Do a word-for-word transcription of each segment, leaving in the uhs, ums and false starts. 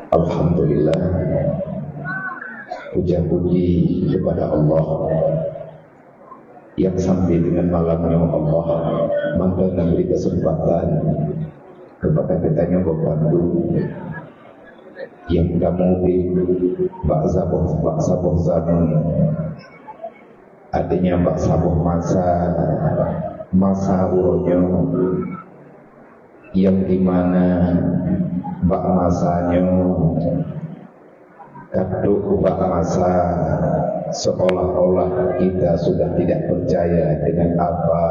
Alhamdulillah, puja puji kepada Allah yang sampai dengan malam nyoe Allah mantong memberi kesempatan kepada kita nyoe beupadu yang kamoe di bak saboh, bak saboh zaman. Artinya bak saboh masa, masa uroe nyoe, yang di mana bak masa nyoe ka trok bak masa seolah-olah kita sudah tidak percaya dengan apa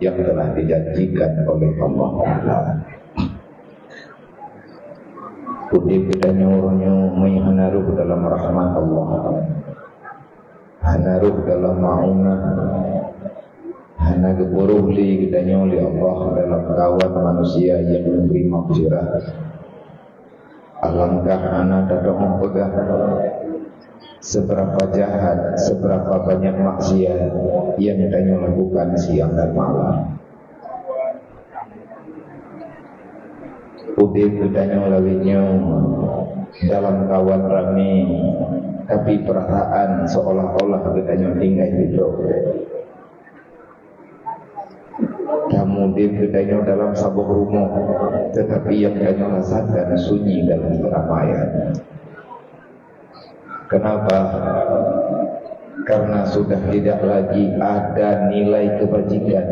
yang telah dijanjikan oleh Allah Taala. Udeb geutanyoe uroe nyoe meuhana rhoh dalam rahmat Allah. Hana rhoh dalam maunah, hana geupeurhoh lé geutanyoe lé Allah dalam kawan manusia yang memberi maghfirah. Alangkah hana tatu'oh peugah seberapa jahat, seberapa banyak maksiat yang geutanyoe lakukan siang dan malam. Udeb geutanyoe lawét nyoe dalam kawan ramé, tapi peurasaan seolah-olah geutanyoe tinggai sidroe. Kamoe udeb geutanyoe dalam saboh rumoh, tetapi yang tanyoe rasakan sunyi dalam keramaian. Kenapa? Karena sudah tidak lagi ada nilai kebajikan,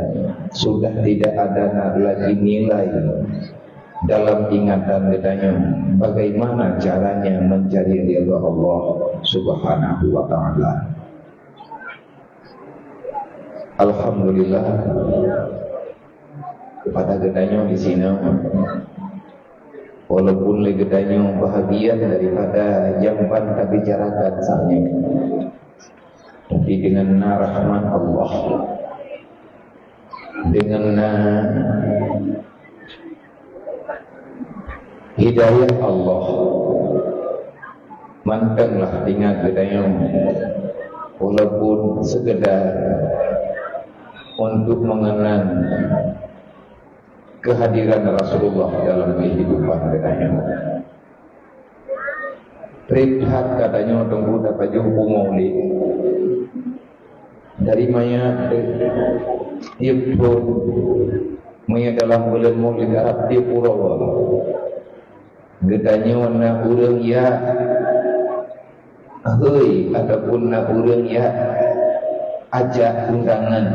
sudah tidak ada na-, lagi nilai dalam ingatan geutanyoe bagaimana caranya mencari ridha Allah Subhanahu wa Ta'ala. Alhamdulillah, kepada geutanyoe di sinoe, walaupun lé geutanyoe bahagian daripada nyang ban tabicarakan saat nyoe, tapi dengan na rahmat Allah, dengan na hidayah Allah, mantenglah ingat geutanyoe, walaupun sekedar untuk mengenang kehadiran Rasulullah dalam kehidupan geutanyoe. Trép that geutanyoe teungku tapajoh peue Maulid. Dari mangat tiep thon, mangat dalam buleuen Maulid Arab tiep uroe, geutanyoe na ureuëng jak hôi ataupun na ureuëng jak ajak undangan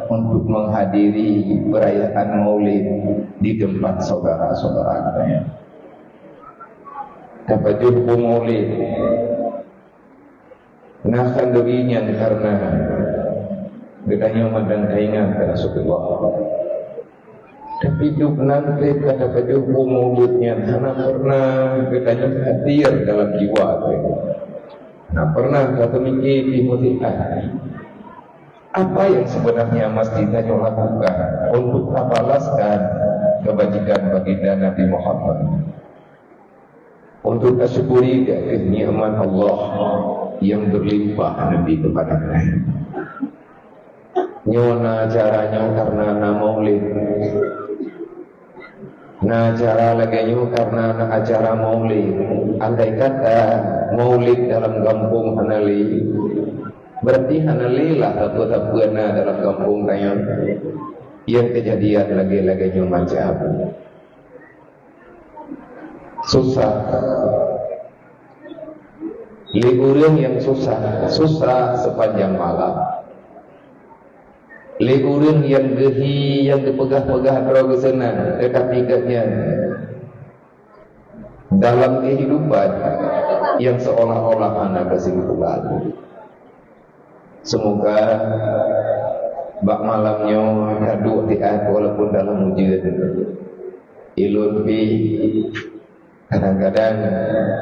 untuk menghadiri perayaan Maulid di tempat saudara-saudara geutanyoe. Tapajoh peue Maulid. Na khanduri nyan karena geutanyoe mantong taingat keu Rasulullah. Tapi duek nan trép ka tapajoh peue Maulid nyan hana pernah geutanyoe hadir dalam jiwa teuh. Hana pernah ka teumiki di musibah. Apa yang sebenarnya mesti tanyoe lakukan untuk tabalaskan kebajikan baginda Nabi Muhammad? Untuk tasyukuri keu nikmat Allah yang berlimpah Nabi kepada kita. Nyoe na acara nyoe karena na Maulid. Na acara lagée nyoe karena na acara Maulid. Andai kata Maulid dalam gampông hana lé, berarti hana lé lah sapeue-sapeue na dalam gampông tanyoe. Nyang keujadian lagée-lagée nyoe macam. Susah. Lé ureuëng nyang susah, susah sepanjang malam. Lé ureuëng nyang geuhi, nyang geupeugah-peugah droe geuseunang, tetapi gobnyan dalam kehidupan nyang seolah-olah hana kesimpulan. Semoga bak malam nyoe ka duek tiat walaupun dalam ujeuen. Ilôn pih kadang-kadang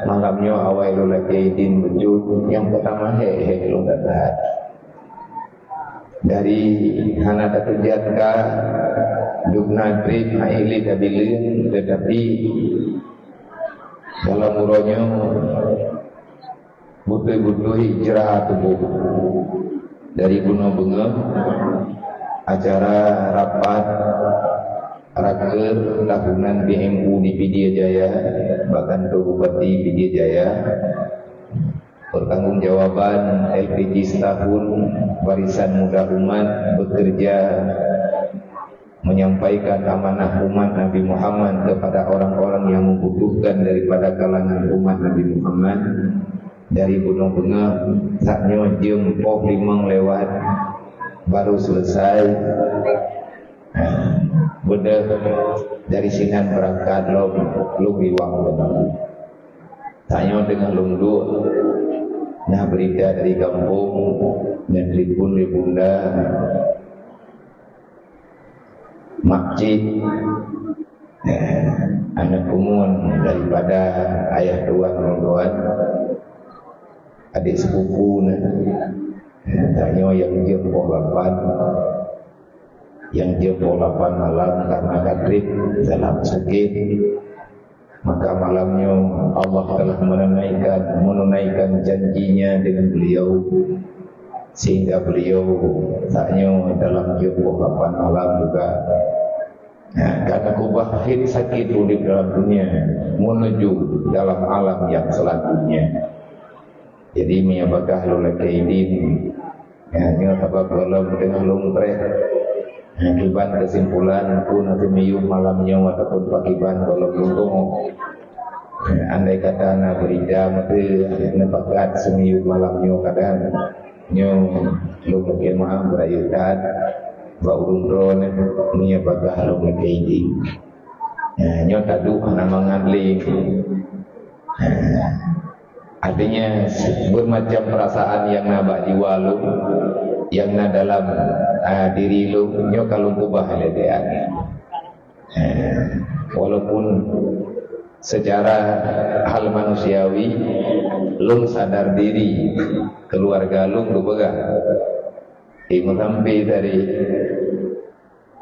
malam nyoe awai lôn lakée idin beujeuet, nyang peutama hék-hék lôn that-that. Dari hana tatujan ka dubna trép hana lé tabileuen, tetapi dalam uroe nyoe beutôi-beutôi hijrah tuboh dari bunoe beungoh acara rapat Raker tahunan B M U di Pidie Jaya, bak kantor Bupati Pidie Jaya, pertanggungjawaban L P G setahun, barisan muda umat bekerja menyampaikan amanah umat Nabi Muhammad kepada orang-orang yang membutuhkan daripada kalangan umat Nabi Muhammad dari bunoe beungoh, saat nyoe jeuem poh limong lewat baru selesai. Beudôh dari sinan beurangkat lom, lom iwang beunang. Tanyoe teungoh lôn duek, na beurita dari gampông, na telepon lé bunda, makcik, eh, aneuk umum daripada ayah tuan lôn tuan, adik sepupu na. Eh, tanyoe nyang jeuem poh lapan, nyang jeuem poh lapan malam karena ka trép dalam sakét. Maka malam nyoe Allah telah menunaikan, menunaikan janji-Nya dengan beliau, sehingga beliau saat nyoe dalam jeuem poh lapan malam juga. Nah, karena kubah khit sakét udép dalam dunia menuju dalam alam yang selanjutnya. Jadi, meunyoe bagaih lôn lakée idin, ya, nyoe sabab gohlom teungoh lôn preh. Nah, kiban keusimpulan, peue na teumiyueb malam nyoe ataupun pakiban gohlom lôn tungok. Nah, andai kata na beurita meuteue neupakat seumiyueb malam nyoe kadang, nyoe lôn lakée meu'ah beurayeuk that bak ureuëng droeneuh meunyoe bagaih lôn lakée idin. Nah, nyoe taduek hana mangat lé. Nah, artinya, bermacam perasaan nyang na bak jiwa lôn, nyang na dalam, ah, diri lôn, nyoe ka lôn keubah lé keu angén. Eh, walaupun secara hal manusiawi, lôn sadar diri, keluarga lôn geupeugah, eh, meusampoe tadi,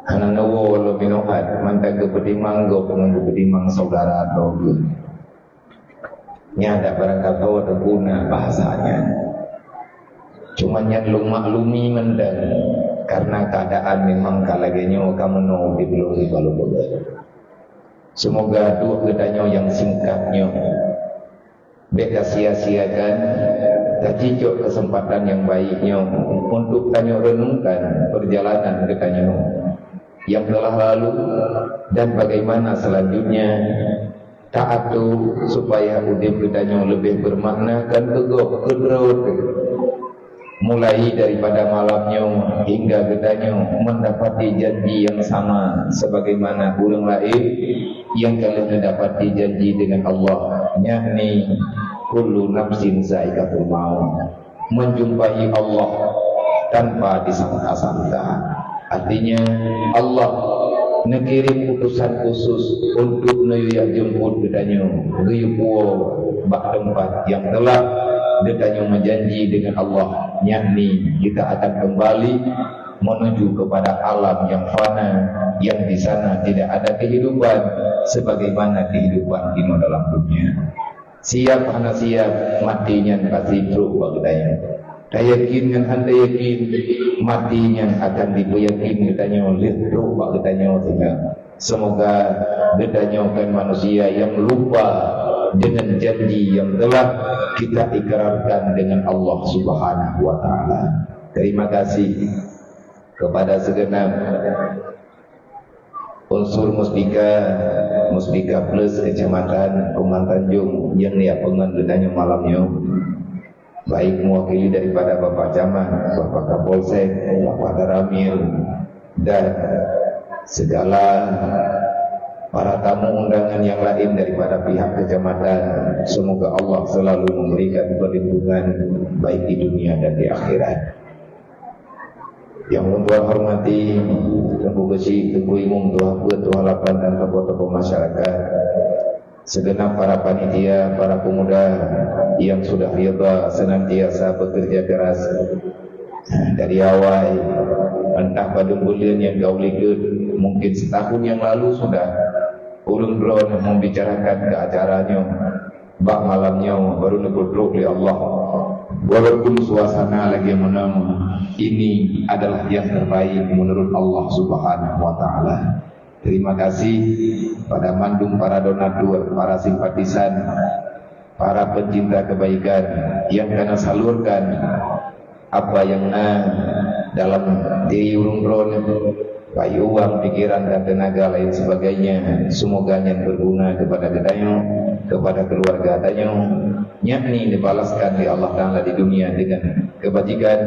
hana neuwoe lôn minohat, mantong geupeutimang gob ngon geupeutimang saudara droe geuh. Nyan dak barangkasoe teupeu na bahasa nyan. Cuma nyan lôn maklumi mantong, karena keadaan memang ka lagée nyoe ka meunoe di buleuen di balon beugét. Semoga duek geutanyoe nyang singkat nyoe bék tasia-siakan, tacicok kesempatan nyang baik nyoe untuk tanyoe renungkan perjalanan geutanyoe yang telah lalu dan bagaimana selanjutnya. Taatô supaya udép geutanyoe leubeh beumakna kan keu gob keudroe teuh. Mulai daripada malam nyoe hingga geutanyoe mendapati janji yang sama sebagaimana ureuëng laén nyang ka lheueh neudapati janji dengan Allah, yakni kullu nafsin zaiqatul maut. Menjumpai Allah tanpa disangka-sangka. Artinya, Allah neukirém utusan khusus untuk neuyue jak jeumput geutanyoe, geuyue puwoe bak teumpat nyang teulah geutanyoe meujanji dengan Allah, yakni kita akan kembali menuju kepada alam yang fana, yang di sana tidak ada kehidupan sebagaimana kehidupan di dalam dunia. Siab hana siab, maté nyan pasti trok bak geutanyoe. Tayakin ngon hana tayakin, maté nyan akan jipeuyakin geutanyoe lheueh trok bak geutanyoe singoh. Semoga geutanyoe kon manusia nyang lupa dengan janji yang telah kita ikrarkan dengan Allah Subhanahu wa Ta'ala. Terima kasih kepada segenap unsur Muspika, Muspika Plus Kecamatan Kumbang Tanjong nyang neujak peungon geutanyoe malam nyoe, baik mewakili daripada Bapak Camat, Bapak Kapolsek, Bapak Danramil, dan segala para tamu undangan yang lain daripada pihak kecamatan. Semoga Allah selalu memberikan perlindungan baik di dunia dan di akhirat. Yang ulôn hormati, Teungku Geuchik, Teungku Imum, Tuha Peuet, Tuha Lapan, dan tokoh-tokoh masyarakat, segenap para panitia, para pemuda yang sudah ridha senantiasa bekerja keras dari awai, entah padum buleuen nyang ka likot, mungkin setahun yang lalu sudah ureuëng droeneuh membicarakan ke acara nyoe. Bak malam nyoe barô neupeutrok lé Allah. Walaupun suasana lagée meunoe, ini adalah yang terbaik menurut Allah Subhanahu wa Ta'ala. Terima kasih pada mandum para donatur, para simpatisan, para pencinta kebaikan yang ka na salurkan apa nyang na dalam diri ureuëng droeneuh, baik uang, pikiran dan tenaga lain sebagainya. Semoga nyan berguna kepada geutanyoe, kepada keluarga tanyoe, yakni dibalaskan oleh Allah Taala di dunia dengan kebajikan,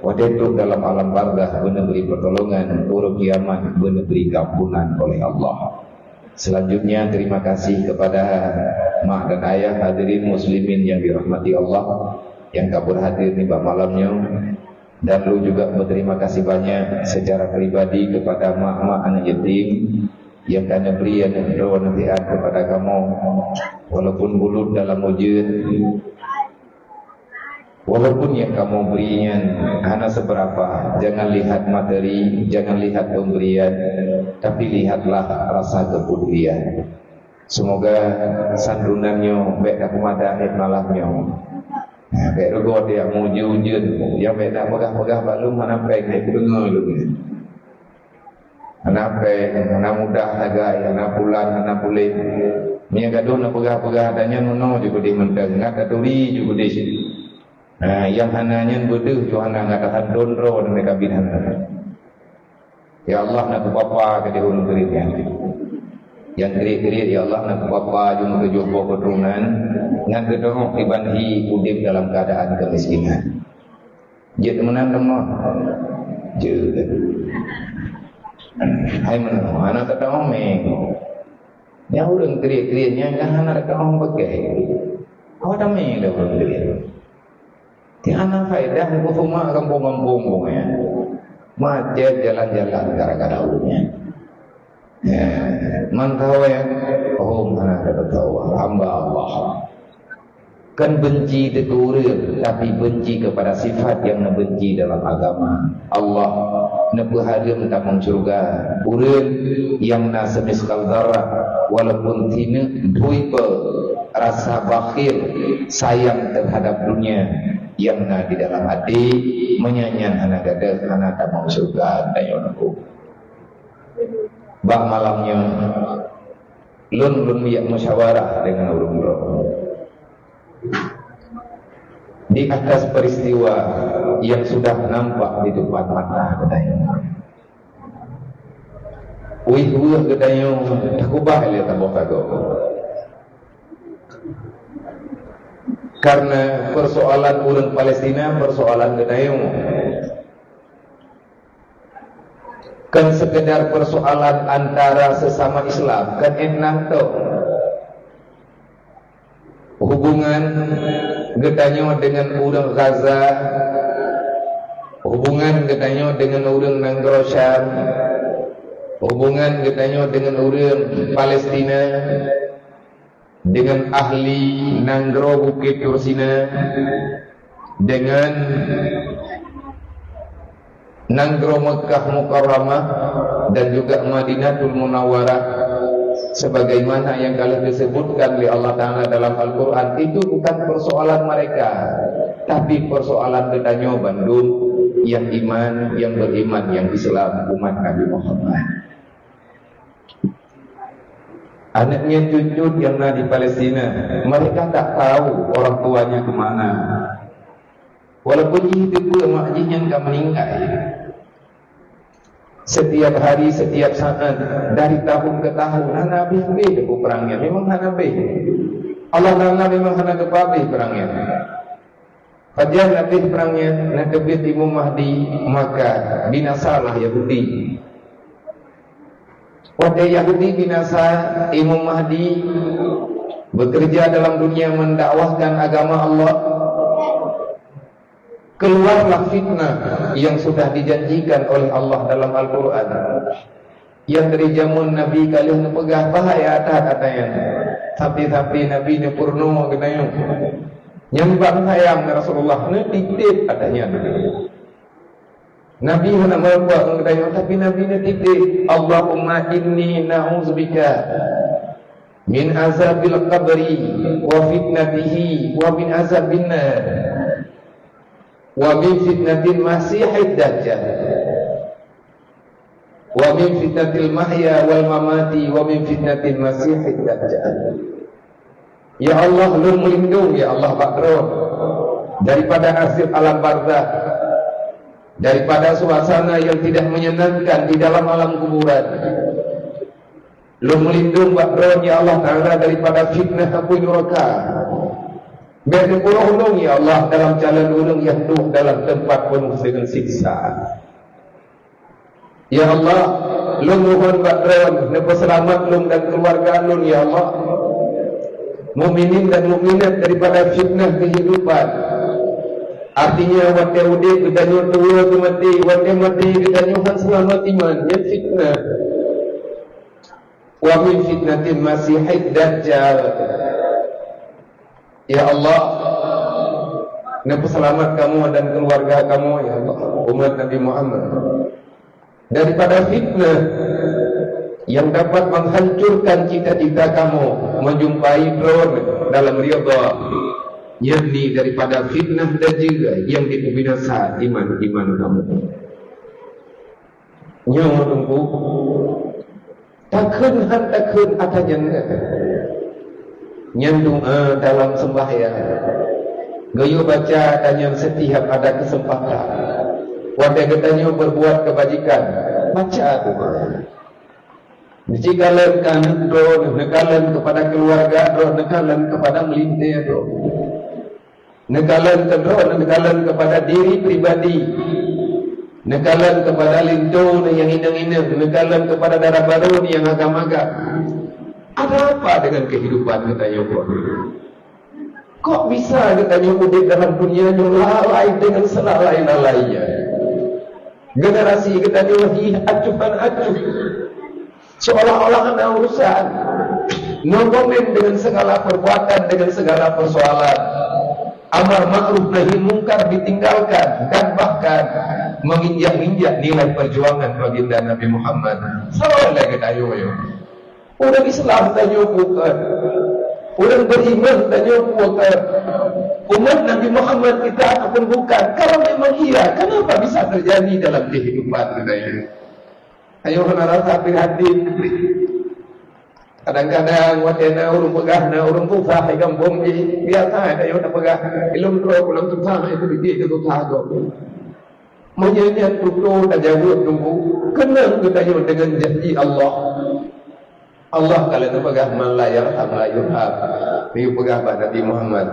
watée trok dalam alam barzakh beuneu bri pertolongan, uroe kiamat beuneu bri keampunan oleh Allah. Selanjutnya, terima kasih kepada mak dan ayah, hadirin muslimin yang dirahmati Allah, yang ka berhadir nibak malam nyoe. Dan lôn juga berterima kasih banyak secara pribadi kepada mak-mak anak yatim yang ka neubri aneuk droe nasihat kepada kamoe, walaupun bulut dalam ujeuen. Walaupun nyang kamoe bri nyan hana seberapa, jangan lihat materi, jangan lihat pemberian, tapi lihatlah rasa kepedulian. Semoga santunan nyoe bék tapeumada akhé malam nyoe. Nah, bék rugoe dia meuujeuen-ujeuen, nyang bék tapeugah-peugah bak lôn hana péng, bék kudeungoe lôn. Hana péng, hana mudah sagai, hana pulan, hana puléh. Meunyo gadoh na peugah-peugah, dan nyan meunoe ju keudeh mantong, ngat taturi ju keudeh. Nah, nyang hana nyan beudeuh ju hana, ngat tahan dondro dan meukabi hana. Ya Allah, na peupapa keu di ureuëng kriet nyan. Nyang kriet-kriet, ya Allah, na peupapa ju meukeujok boh keuturonan, ngat geutanyoe iban hi udeb dalam keuadaan keumiskinan. Jeuet meunan teuma. Jeuet. Hai meunoe, hana teutamong mé. Nyang ureuëng kriet-kriet nyan kan hana teutamong pakai. Awak tamé dah ureuëng kriet. Ti hana faedah meukusuma gampông-gampông nyan. Macet jalan-jalan gara-gara ureuëng nyan. Ya, mantau ya. Oh, mana ada betul hamba Allah. Kan benci teuh keu ureuëng, tapi benci kepada sifat yang neubenci dalam agama. Allah neupeuhareuem tamong syurga ureuëng nyang na semiskal zarah, walaupun sineuk dui pe rasa bakhil, sayang terhadap dunia nyang na di dalam até, meunyan nyan hana gadôh, hana tamong syurga, tanyoe neuku. Bak malam nyoe, lôn, lôn jak musyawarah dengan ureuëng droe di atas peristiwa yang sudah nampak di depan mata geutanyoe. Ueh-ueh geutanyoe takubah lé saboh sagoe. Karena persoalan ureuëng Palestina, persoalan geutanyoe. Kan sekedar persoalan antara sesama Islam, kan enam tu. Hubungan geutanyoe dengan ureuëng Gaza, hubungan geutanyoe dengan ureuëng nanggroe Syam, hubungan geutanyoe dengan ureuëng Palestina, dengan ahli nanggroe Bukét Tursina, dengan nanggroe Mekkah Mukarramah dan juga Madinatul Munawwarah, sebagaimana yang ka lheueh disebutkan oleh Allah Taala dalam Al-Quran, itu bukan persoalan mereka, tapi persoalan geutanyoe bandum yang iman, yang beriman, yang Islam, umat Nabi Muhammad. Aneuk nyan cut-cut nyang na di Palestina, mereka tak tahu orang tuanya ke mana. Walaupun jih teupeue mak jih nyan ka meuninggai. Setiap hari, setiap saat, dari tahun ke tahun, hana habéh-habéh teupeue perang nyan. Memang hana habéh. Allah Taala memang hana geupeuhabéh perang nyan. Pajan habéh perang nyan, na teubiet Imam Mahdi, maka binasalah Yahudi. Watée Yahudi binasa, Imam Mahdi bekerja dalam dunia mendakwahkan agama Allah. Keluarlah fitnah yang sudah dijanjikan oleh Allah dalam Al-Quran. Nyang dari jameun Nabi ka lheueh neupeugah bahaya that ata nyan. Sampai-sampai Nabi neupeurunoe geutanyoe. Nyang bak sayang Rasulullah neutitip ata nyan. Nabi hana meureumpok ngon geutanyoe, tapi Nabi neutitip, "Allahumma inni na'udzubika min azabil qabri wa fitnatihi wa min azabin nar wa min fitnatil masihid dajjal." Wa min fitnatil mahya wal mamati wa min fitnatil masihid dajjal. Ya Allah, lôn meulindong, ya Allah, bak Droe daripada azab alam barzakh, daripada suasana yang tidak menyenangkan di dalam alam kuburan. Lôn meulindong bak Droe, ya Allah Taala, daripada fitnah apui nuraka. Bèk neupuroh lôn, ya Allah, dalam calon ureueng nyang duek dalam teumpat peunoh deungon siksa. Ya Allah, lôn mohon bak Droe neupeuseulamat lôn dan keuluwarga lôn, ya Allah. Mukminin dan mukminat daripada fitnah keuhidupan. Artinya, watèe udép geutanyoe tuwoe keu maté, watèe maté geutanyoe han seulamat iman, nyan fitnah. Wa min fitnatil masihid dajjal. Ya Allah, neupeuseulamat kamoe dan keuluwarga kamoe, ya Allah, umat Nabi Muhammad, daripada fitnah yang dapat menghancurkan cita-cita kamoe meujumpai Droe dalam ridha, yakni daripada fitnah dajjal yang dipeubinasa iman-iman kamoe. Nyoe Teungku, takheun han takheun ata nyan. Nyan doa dalam sembahyang. Geuyue baca ata nyan setiap ada kesempatan. Watèe geutanyoe berbuat kebajikan, baca doa. Neukalon keu aneuk droe, neukalon kepada keluarga droe, neukalon kepada meulintèe droe. Neukalon keu droe, neukalon kepada diri pribadi. Neukalon kepada linto nyang inong-inong, neukalon kepada dara barô nyang agam-agam. Ada apa dengan kehidupan geutanyoe kok? Kok bisa geutanyoe udép dalam dunia nyoe lalai dengan selalai-lalainya? Generasi geutanyoe hi acuh han acuh. Seolah-olah hana urusan. No comment dengan segala perbuatan, dengan segala persoalan. Amar ma'ruf nahi mungkar ditinggalkan dan bahkan menginjak-injak nilai perjuangan baginda Nabi Muhammad. Salah lagi tayo yo. Ureueng Islam tanyoe bukan. Ureueng beriman tanyoe bukan. Umat Nabi Muhammad kita ataupun bukan. Kalau memang iya, kenapa bisa terjadi dalam kehidupan kita ini? Ayo hana rasa prihatin. Kadang-kadang watèe na ureueng peugah na ureueng susah di gampông jih, biasa ayo na peugah, "Ilôn droe ureueng susah, itu biji itu susah gob." Meunyoe nyan tutoe tajaweueb Teungku, keunong geutanyoe deungon janji Allah. Allah ka lheueh neupeugah, "Man la yarham la yurham." Geuyue peugah bak Nabi Muhammad,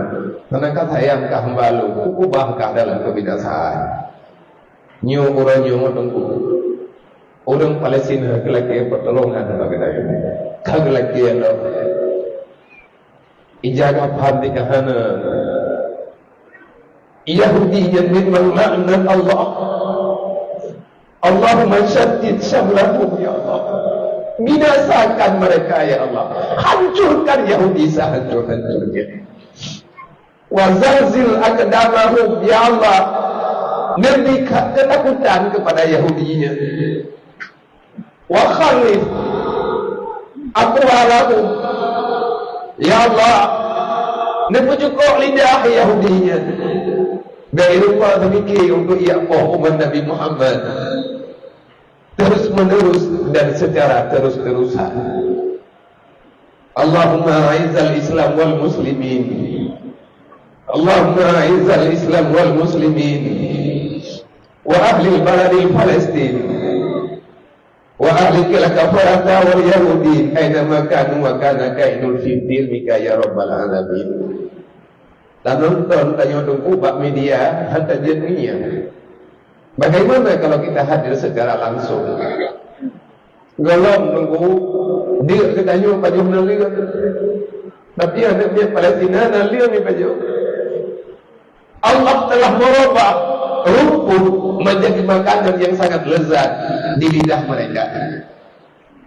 "Hana ka sayang kah hamba Lôn, kukeubah kah dalam keubinasaan." Nyoe uroe nyoe Teungku. Ureueng Palestina geulakèe peutulongan bak geutanyoe. Ka geulakèe lom. Ija gafan di kahana. Yahudi nyan memang laknat Allah. Allahumma syaddid syamlahum, ya Allah. Binasakan mereka, ya Allah. Hancurkan Yahudi sehancur-hancurnya. Wa zalzil aqdamahum, ya Allah, neubri kha-, keutakutan kepada Yahudi nyan. Wa khalif aqwalahum, ya Allah, neupeujukok lidah Yahudi nyan. Bèk rupa teumiki untuk jak poh umat Nabi Muhammad terus-menerus dan secara terus-terusan. Allahumma a'izzal Islam wal muslimin. Allahumma a'izzal Islam wal muslimin. Wa ahlil baladil Palestin. Wa ahlikal kafarata wal yahudi aina ma kanu wa kana kaidul fitnah bika ya rabbal alamin. Dan nonton tanyoe Teungku bak media, han tajeuet ngieng. Bagaimana kalau kita hadir secara langsung? Gohlom Teungku, deuk geutanyoe pajoh na leueng. Tapi aneuk miet Palestina na leueng ipajoh. Allah telah merubah rumput menjadi makanan yang sangat lezat di lidah mereka.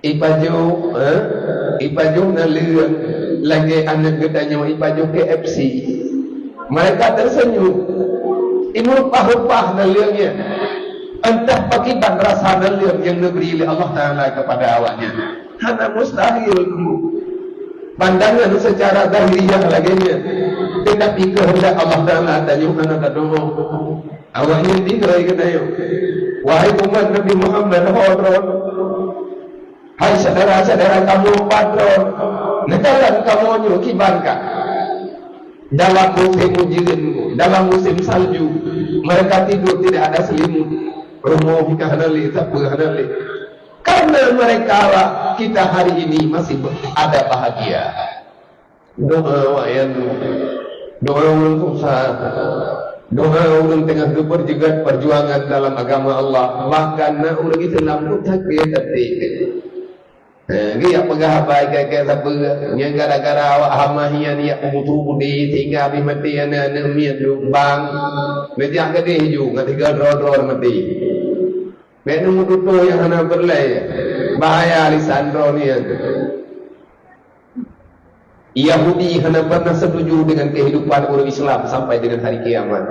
Ipajoh, eh, ipajoh na leueng lagèe aneuk geutanyoe ipajoh K F C. Mereka tersenyum. Imeurupah-rupah na leueng nyan. Entah pakiban rasa na leueng nyang neubri lé Allah Taala kepada awaknyan. Hana mustahil, Teungku. Pandangan secara zahiriah lagèe nyan. Tetapi keuheundak Allah Taala tanyoe hana tadong. Awaknyan tinggai geutanyoe. Wahai umat Nabi Muhammad, ho droe. Hai syedara-syedara kamoe, padron, neukalon kamoe nyoe kiban ka. Dalam musim ujeuen, dalam musim salju, mereka tidur tidak ada selimut. Rumoh ka hana lé, sapeue hana lé. Karena mereka, kita hari ini masih ber-, ada bahagia. Doa awak nyan, doa ureueng susah, doa ureueng teungoh geupeurjeugat perjuangan dalam agama Allah. Bahkan na ureueng Islam pun sakét até. Eh, geujak peugah haba keu-keu sapeue, nyang gara-gara awak hama hian yak peumutu budi, sehingga habéh maté aneuk-aneuk miet duek bang. Neujak keudeh ju, ngat tiga droe-droe maté. Bèk neumeututoe nyang hana peureulèe, bahaya lisan droe nyan. Yahudi hana pernah setuju dengan kehidupan ureueng Islam sampai dengan hari kiamat,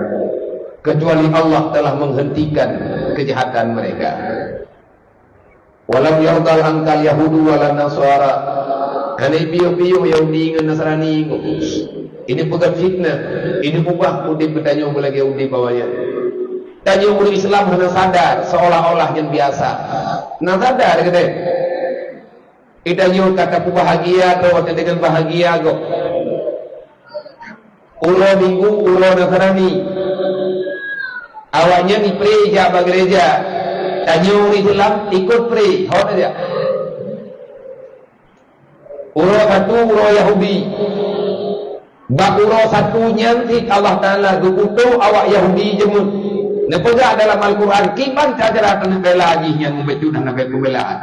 kecuali Allah telah menghentikan kejahatan mereka. Walam yardal angkal Yahudu wala Nasara. Hana piôh-piôh Yahudi ngon Nasrani ngon. Ini peugah fitnah, ini ubah udép geutanyoe beulagèe udép awaknyan. Tanyoe ureueng Islam hana sadar, seolah-olah nyan biasa. Na sadar geutanyoe? Geutanyoe ka tapeubahagia droe teuh deungon bahagia gob. Uroe Minggu, uroe Nasrani. Awaknyan ipré jak bak gereja. Tanyoe ureueng Islam ikot pré. Ho teuh jak. Uroe Sabtu, uroe Yahudi. Bak uroe Sabtu nyan cit Allah Taala geupeutoh awak Yahudi jameun. Neupeugah dalam Al-Quran, kiban cara taneubela jih nyan, mubacut hana bèk peubelaan.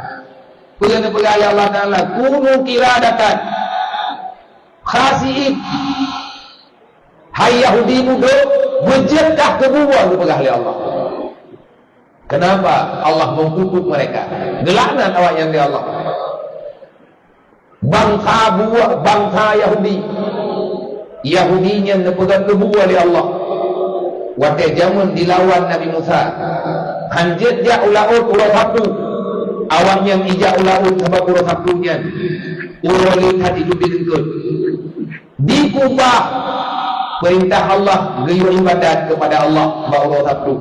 Peue neupeugah lé Allah Taala, "Kunu qiradatan khasi'in." Hai Yahudi mudo, beujeuet kah keu bumoe, geupeugah lé Allah. Kenapa Allah mengkutuk mereka? Geulaknat awaknyan lé Allah. Bangsa buah, bangsa Yahudi. Yahudi nyan neupeugah keu bumoe lé Allah. Watèe jameun dilawan Nabi Musa, hanjeuet jak u laôt uroe Sabtu. Awaknyan ijak u laôt sabab uroe Sabtu nyan uroe le that jiteubiet eungkôt. Dikeubah peurintah Allah geuyue ibadat keupada Allah bak uroe Sabtu.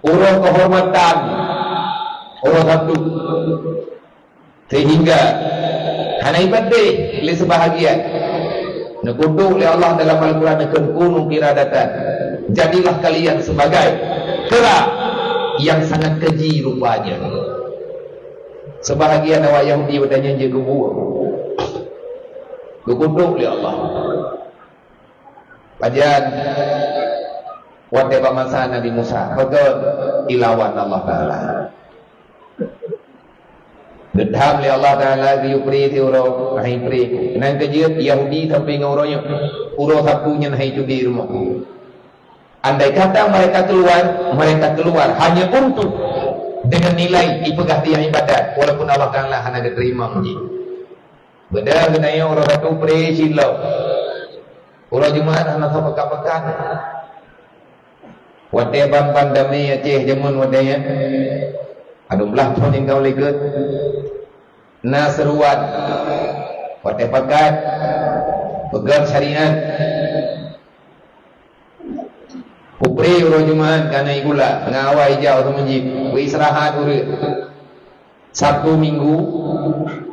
Uroe keuhormatan uroe Sabtu. Sehingga hana ibadat lé seubahagian. Neukutok lé Allah dalam Al-Quran, "Kunu qiradatan." Jadilah kalian sebagai kera yang sangat keji rupanya. Seubahagian awak Yahudi watèe nyan jeuet geubuet. Geukutok lé Allah. Pajan watèe bak masa Nabi Musa, pakon ilawan Allah Taala. Geutham lé Allah Taala geuyue pré siuroe, hai pré. Nyan keuh jeuet Yahudi sampoe ngon uroe nyoe. Uroe Sabtu nyan hai cuti rumoh. Andai kata mereka keluar, mereka keluar hanya untuk dengan nilai ipeugah tiang ibadat, walaupun Allah Taala hana geuteurimong jih. Beudôh geutanyoe uroe Sabtu pré cit lom. Uroe Jumat hana soe peugah-peugah. Watèe ban-ban damé Aceh jameun watèe nyan, padum blaih thôn nyang ka u likôt, na seuruan watèe pakat peugöt syariat. Upré uroe Jumat ka na igula, ngon awai ijak u meuseujid, beuistirahat ureueng. Sabtu Minggu,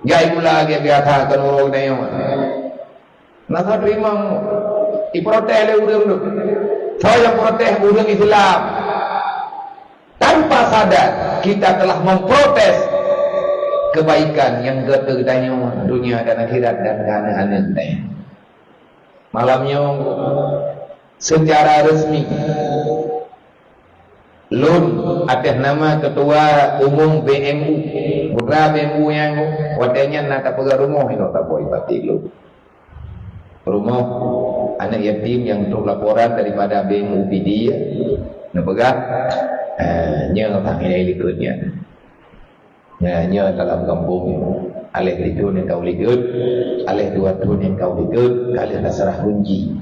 jak igula lagèe biasa keu uroe geutanyoe. Na soe teurimong, iprotes lé ureueng tu. Soe nyang protes? Ureueng Islam. Tanpa sadar, kita telah memprotes kebaikan nyang geutanyoe dunia dan akhirat dan keu aneuk-aneuk geutanyoe. Malam nyoe, secara resmi, lôn atas nama Ketua Umum B M U, putra B M U nyang watèe nyan na tapeugah rumoh inoe taboh batik lôn. Rumoh aneuk yatim nyang trok laporan daripada B M U Pidie, neupeugah, eh, nyoe tanggai likôt nyan. Nyoe, nyoe dalam gampông nyoe. Aléh lhèe thôn nyang ka u likôt, aléh dua thôn nyang ka u likôt, ka lheueh taseurah gunci.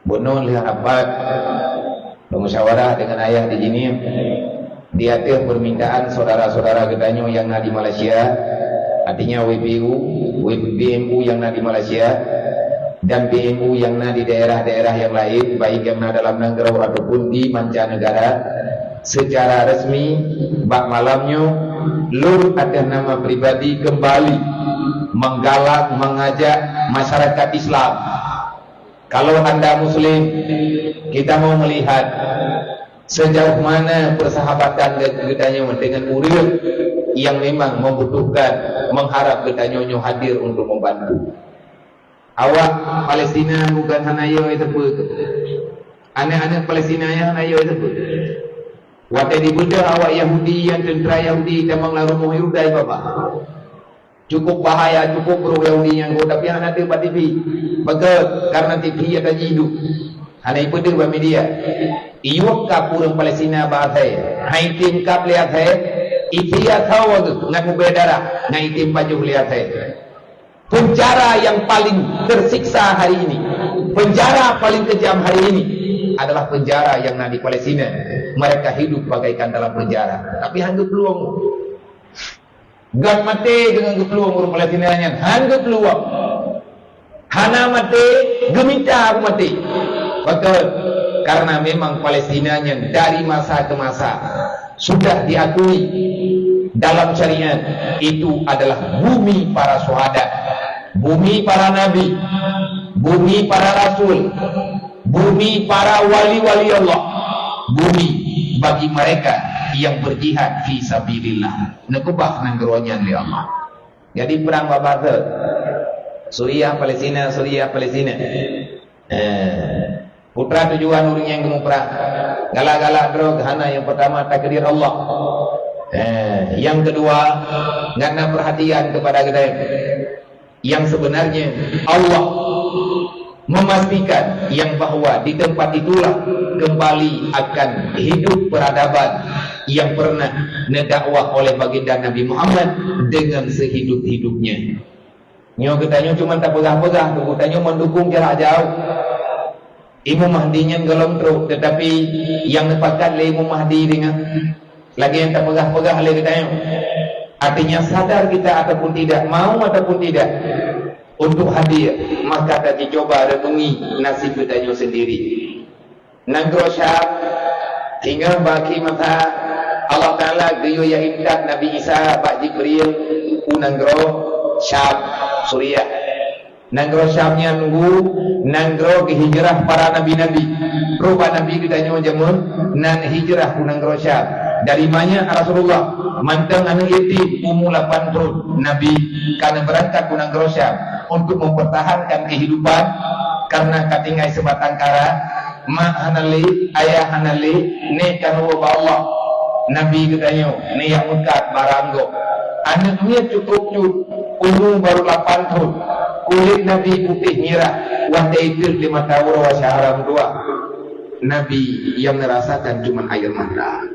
Bunoe lheueh rapat, bermusyawarah dengan ayah di Jenewa, di ateueh permintaan saudara-saudara geutanyoe nyang na di Malaysia, artinya W P U, W P B M U nyang na di Malaysia, dan B M U nyang na di daerah-daerah nyang laén, baik nyang na dalam nanggroe ataupun di mancanegara, Secara resmi, bak malam nyoe, lôn atas nama pribadi kembali menggalak, mengajak masyarakat Islam. Kalau anda Muslim, kita mau melihat sejauh mana persahabatan geutanyoe dengan ureuëng yang memang membutuhkan, mengharap geutanyoe nyoe hadir untuk membantu. Awak Palestina bukan hana yo itu pun. Anak-anak Palestina yang hana yo itu pun. Watée dibeudôh awak Yahudi, nyang teuntara Yahudi tamong lam rumoh Yudai babah. Cukup bahaya, cukup brôk Yahudi nyan, tapi hana teuh bak T V. Beugét, karena T V ata jiduek. Hana ipeudeuh bak media. Iyuek kap ureuëng Palestina bak asai. Hai tim kap lé asai. Isi asau ngat ubé darah. Ngat itim pajoh lé asai. Penjara yang paling tersiksa hari ini, penjara paling kejam hari ini adalah penjara yang na di Palestina. Mereka hidup bagaikan dalam penjara. Tapi hana geupeulueng. Gan maté deungon geupeulueng ureuëng Palestina nyan. Hana geupeulueng. Hana maté, geumita maté. Betul. Karena memang Palestina nyan dari masa ke masa sudah diakui dalam syariat itu adalah bumi para syuhada, bumi para nabi, bumi para rasul, bumi para wali-wali Allah, bumi bagi mereka yang berjihad fi sabilillah. Neukeubah nanggroe nyan lé Allah. Jadi perang babah teuk. Suriah, Palestina, Suriah, Palestina. Eh, putra tujuan ureuëng nyang geumuprang. Galak-galak droe hana, yang pertama takdir Allah. Eh, yang kedua, ngat na perhatian kepada geutanyoe. Yang sebenarnya Allah memastikan yang bahwa di tempat itulah kembali akan hidup peradaban yang pernah neudakwah oleh baginda Nabi Muhammad dengan sehidup-hidupnya. Nyoe geutanyoe cuma tapeugah-peugah, geutanyoe mendukung jarak jauh. Imam Mahdi nyan gohlom trok, tetapi nyang neupakat lé Imam Mahdi deungon lagée nyang tapeugah-peugah lé geutanyoe. Artinya, sadar kita ataupun tidak, mau ataupun tidak, untuk hadir, maka tajicoba renungi nasib geutanyoe sendiri. Nanggroe Syam, singoh bak akhé masa, Allah Taala geuyue intat Nabi Isa bak Jibril u nanggroe Syam, Suriah. Nanggroe Syam nyan nunggu nanggroe geuhijrah para nabi-nabi. Rubah nabi geutanyoe jameun nan hijrah u nanggroe Syam. Dari manyak Rasulullah, mantong aneuëk yatim, umu lapan thon, Nabi ka neubeurangkat u nanggroe Syam untuk mempertahankan kehidupan karena ka tinggai sibatang kara. Mak hana lé, ayah hana lé, nèk ka neuwoe bak Allah. Nabi geutanyoe neujak meukat barang gob. Aneuëk miet cukôp cut, umu barô lapan thon. Kulét Nabi putéh mirah, watée itrép lé mata uroe syahra meutuah. Nabi nyang neurasakan cuma air mata.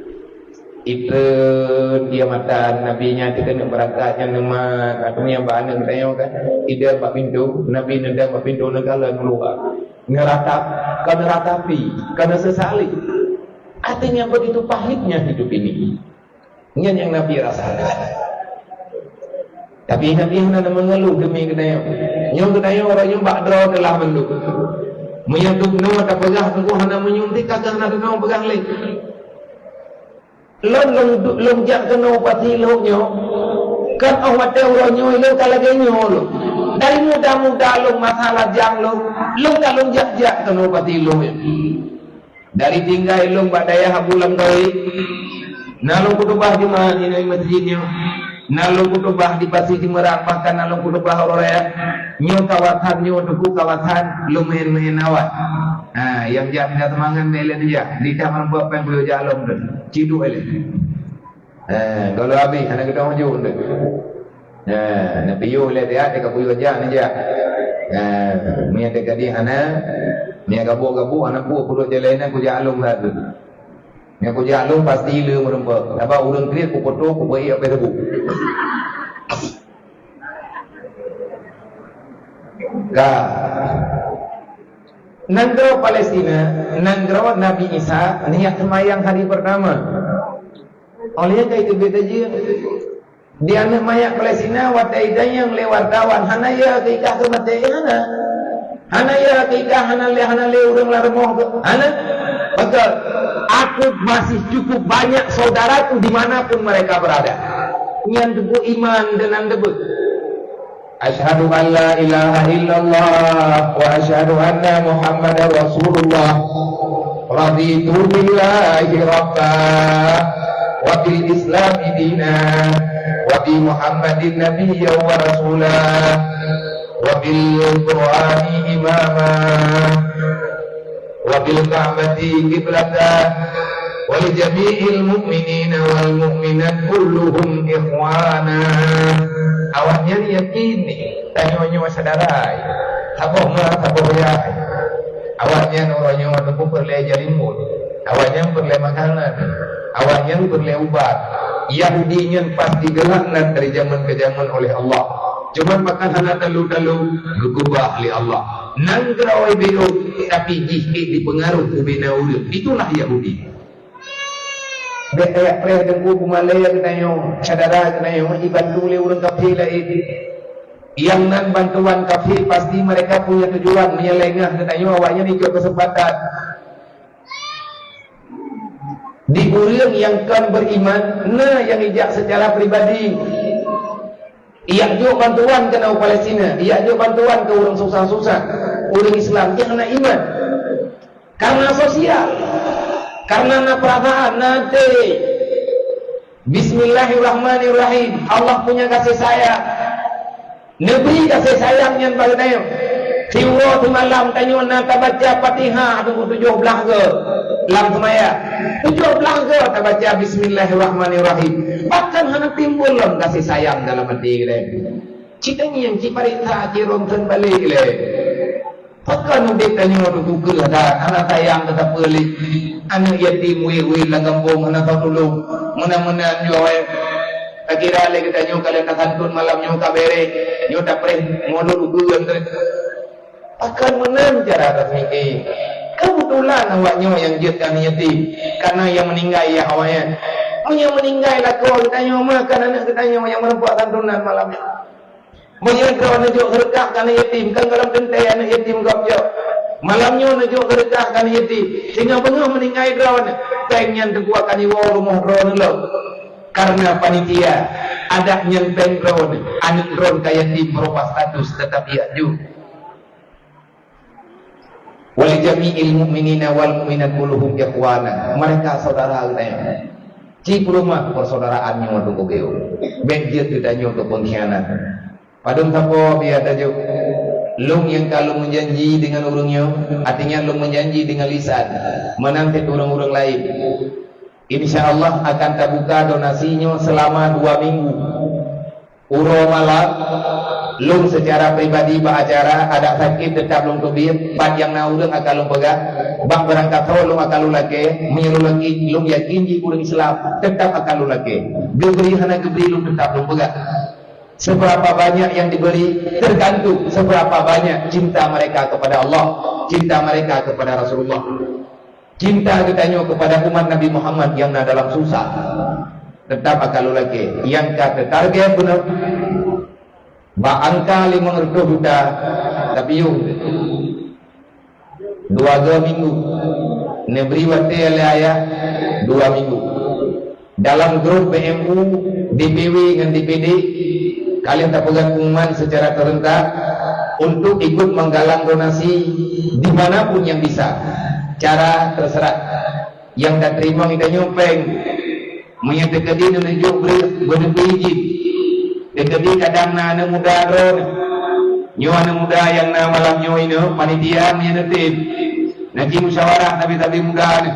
Itrép dia mata Nabi nyan teukeunong beurangkat nyan neumat. Ateueh nyang bak aneuëk geutanyoe kan, idong bak pintoe, Nabi neudong bak pintoe neukalon meuluwa. Neuratap, ka neuratapi, ka neusesali. Artinya begitu pahitnya hidup ini. Nyan nyang Nabi rasakan. Tapi Nabi hana mengeluh demi geutanyoe. Nyoe geutanyoe uroe nyoe bak droe teulah mandum. Meunyoe dum noe tapeugah teungku hana meunyoe, ka hana dum noe peugah lé. Lôn, lôn, lôn jak keunoe pati lhok nyoe, kan óh watée uroe nyoe lôn ka lagée nyoe lôn. Dari muda-muda lôn masa lajang lôn, lôn ka lôn jak-jak keunoe pati lhok nyoe. Dari tinggai lôn bak dayah Abu Langkawi, na lôn khutubah Jumat di masjid nyoe. Na lôn khutubah di Pasi Jeumeurang, bahkan na lôn khutubah uroe raya. Nyoe kawasan nyoe teungku kawasan lumayan-lumayan awai. Ha, nyang jak mita seumangat meuilée jak. Di dah meureumpok péng buyue jak lom tu. Ciduk ilée. Ha, kalau habéh hana geutong ujong tu. Ha, na piôh ilée dia ka buyue jak ni jak. Ha, meunyo teuka di hana, meunyo gabuk-gabuk hana peue puluk jalan na kujak lom lah tu. Nyang kujak lôn pasti le meureumpok. Sabab ureuëng kriet kupeutôh, kupeuék abéh reubôk. Ka. Nanggroe Palestina, nanggroe Nabi Isa, neujak seumayang hari pertama. Óh lheueh ka iteubiet tajeuet. Di aneuëk manyak Palestina, watée itanyong lé wartawan, hana ya akikah keu maté, hana. Hana ya akikah, hana lé, hana lé ureuëng lam rumoh keu, hana. Beutôi. Aku masih cukup banyak saudaraku di mana pun mereka berada. Nyan teupeu iman keunan teupeu. Asyhadu an la ilaha illallah wa asyhadu anna Muhammadar Rasulullah. Raditu billahi rabba wa bil Islami dina wa bi Muhammadin nabiyya wa rasula wa bil Qur'ani imama wa bil Ka'bati qiblatan wa li jami'il mu'minina wal mu'minat kulluhum ikhwana. Awaknyan yakin ni, tanyoe nyoe syedara, saboh ma saboh yah. Awaknyan uroe nyoe teupeu peureulée jalimut, awaknyan peureulée makanan, awaknyan peureulée ubat. Yahudi nyan pasti geulaknat dari jameun ke jameun oleh Allah. Cuman pakon hana talu-talu geukeubah lé Allah. Nanggroe beu, tapi jih ék dipeungaruh ubena ureuëng. Itulah Yahudi. Bék tajak preh deungon peumalée geutanyoe, syedara geutanyoe, jibantu lé ureuëng kafé laén. Nyang nan bantuan kafé pasti mereka punya tujuan, meunyoe lengah geutanyoe awaknyan ijok keuseumpatan. Di ureuëng nyang kon beriman, na nyang ijak secara pribadi. Ijak jok bantuan keu ureuëng Palestina, ijak jok bantuan keu ureuëng susah-susah, ureuëng Islam nyang hana iman. Karena sosial, karena na perasaan, na até. Bismillahirrahmanirrahim. Allah punya kasih sayang. Neubri kasih sayang nyan bak geutanyoe. Siuroe simalam tanyoe na tabaca Fatihah tujoh blaih goe lam seumayang. Tujoh blaih goe tabaca Bismillahirrahmanirrahim. Bahkan hana timbul lom kasih sayang dalam até geutanyoe. Ci tangieng, ci pareksa, ci ronsen balek lé. Pakon udeb tanyoe teuh keu that, hana sayang keu sapeue lé. Aneuk yatim wéh-wéh lam gampông hana soe tulông. Meunan-meunan nyoe, takira lé geutanyoe ka lheueh tasantun malam nyoe ka béré, nyoe tapreh modul ukeuen teuh. Pakon meunan cara tasmiké? Keubeutulan awak nyoe nyang jeuet keu aneuk yatim, kana nyang meuninggai yah awaknyan. Meunyoe meuninggai lakoe geutanyoe mah, kan aneuk geutanyoe nyang meureumpok santunan malam nyoe. Meunyoe droeneuh neujok seudeukah keu aneuk yatim, kan golom teuntée aneuk yatim gob jok. Malam nyoe neujok seudeukah keu aneuk yatim, singoh beungoh meuninggai droeneuh, péng nyan teungku akan jiwoe u rumoh droeneuh lom. Karena panitia, adat nyan péng droeneuh, aneuk droeneuh ka yatim meurupa status, teutap jijak jok. Wa li jami'il mu'minina wal mu'minat kulluhum ikhwana. Mereka saudara geutanyoe. Ci peuleumah persaudaraan nyoe teuh keu geutanyoe. Bék jeuet geutanyoe keu pengkhianat. Padum sapo biya tajok. Lôn nyang ka lôn meujanji deungon ureuëng nyoe, artinya lôn meujanji deungon lisan, meunan cit ureuëng-ureuëng laén. Insya Allah akan tabuka donasi nyoe seulama dua minggu. Uroe malam, lôn seucara pribadi bak acara adak sakét teutap lôn teubiet, pat nyang na ureuëng akan lôn peugah, bak beurangkasoe lôn akan lôn lakée, meunyoe lôn lakée, lôn yakin jih ureuëng Islam, teutap akan lôn lakée. Geubri hana geubri lôn teutap lôn peugah. Seberapa banyak yang diberi, tergantung seberapa banyak cinta mereka kepada Allah, cinta mereka kepada Rasulullah. Cinta geutanyoe kepada umat Nabi Muhammad nyang na dalam susah, teutap akan lôn lakée. Nyang ka teutarget bunoe bak angka limong reutôh juta, tapi yoh dua go minggu, neubri watée lé ayah dua minggu. Dalam grup B M U, D P W ngon D P D, ka lheueh tapeugah pengumuman secara serentak untuk ikut menggalang donasi di mana pun yang bisa. Cara terserah. Nyang tateurimong geutanyoe péng. Meunyoe teukeudi neuneuek breueh, beuneubri jih. Teukeudi kadang na aneuk muda droeneuh. Nyoe aneuk muda nyang na malam nyoe inoe, panitia meunyoe neutem. Na jimusyawarah sabe-sabe muda nyoe.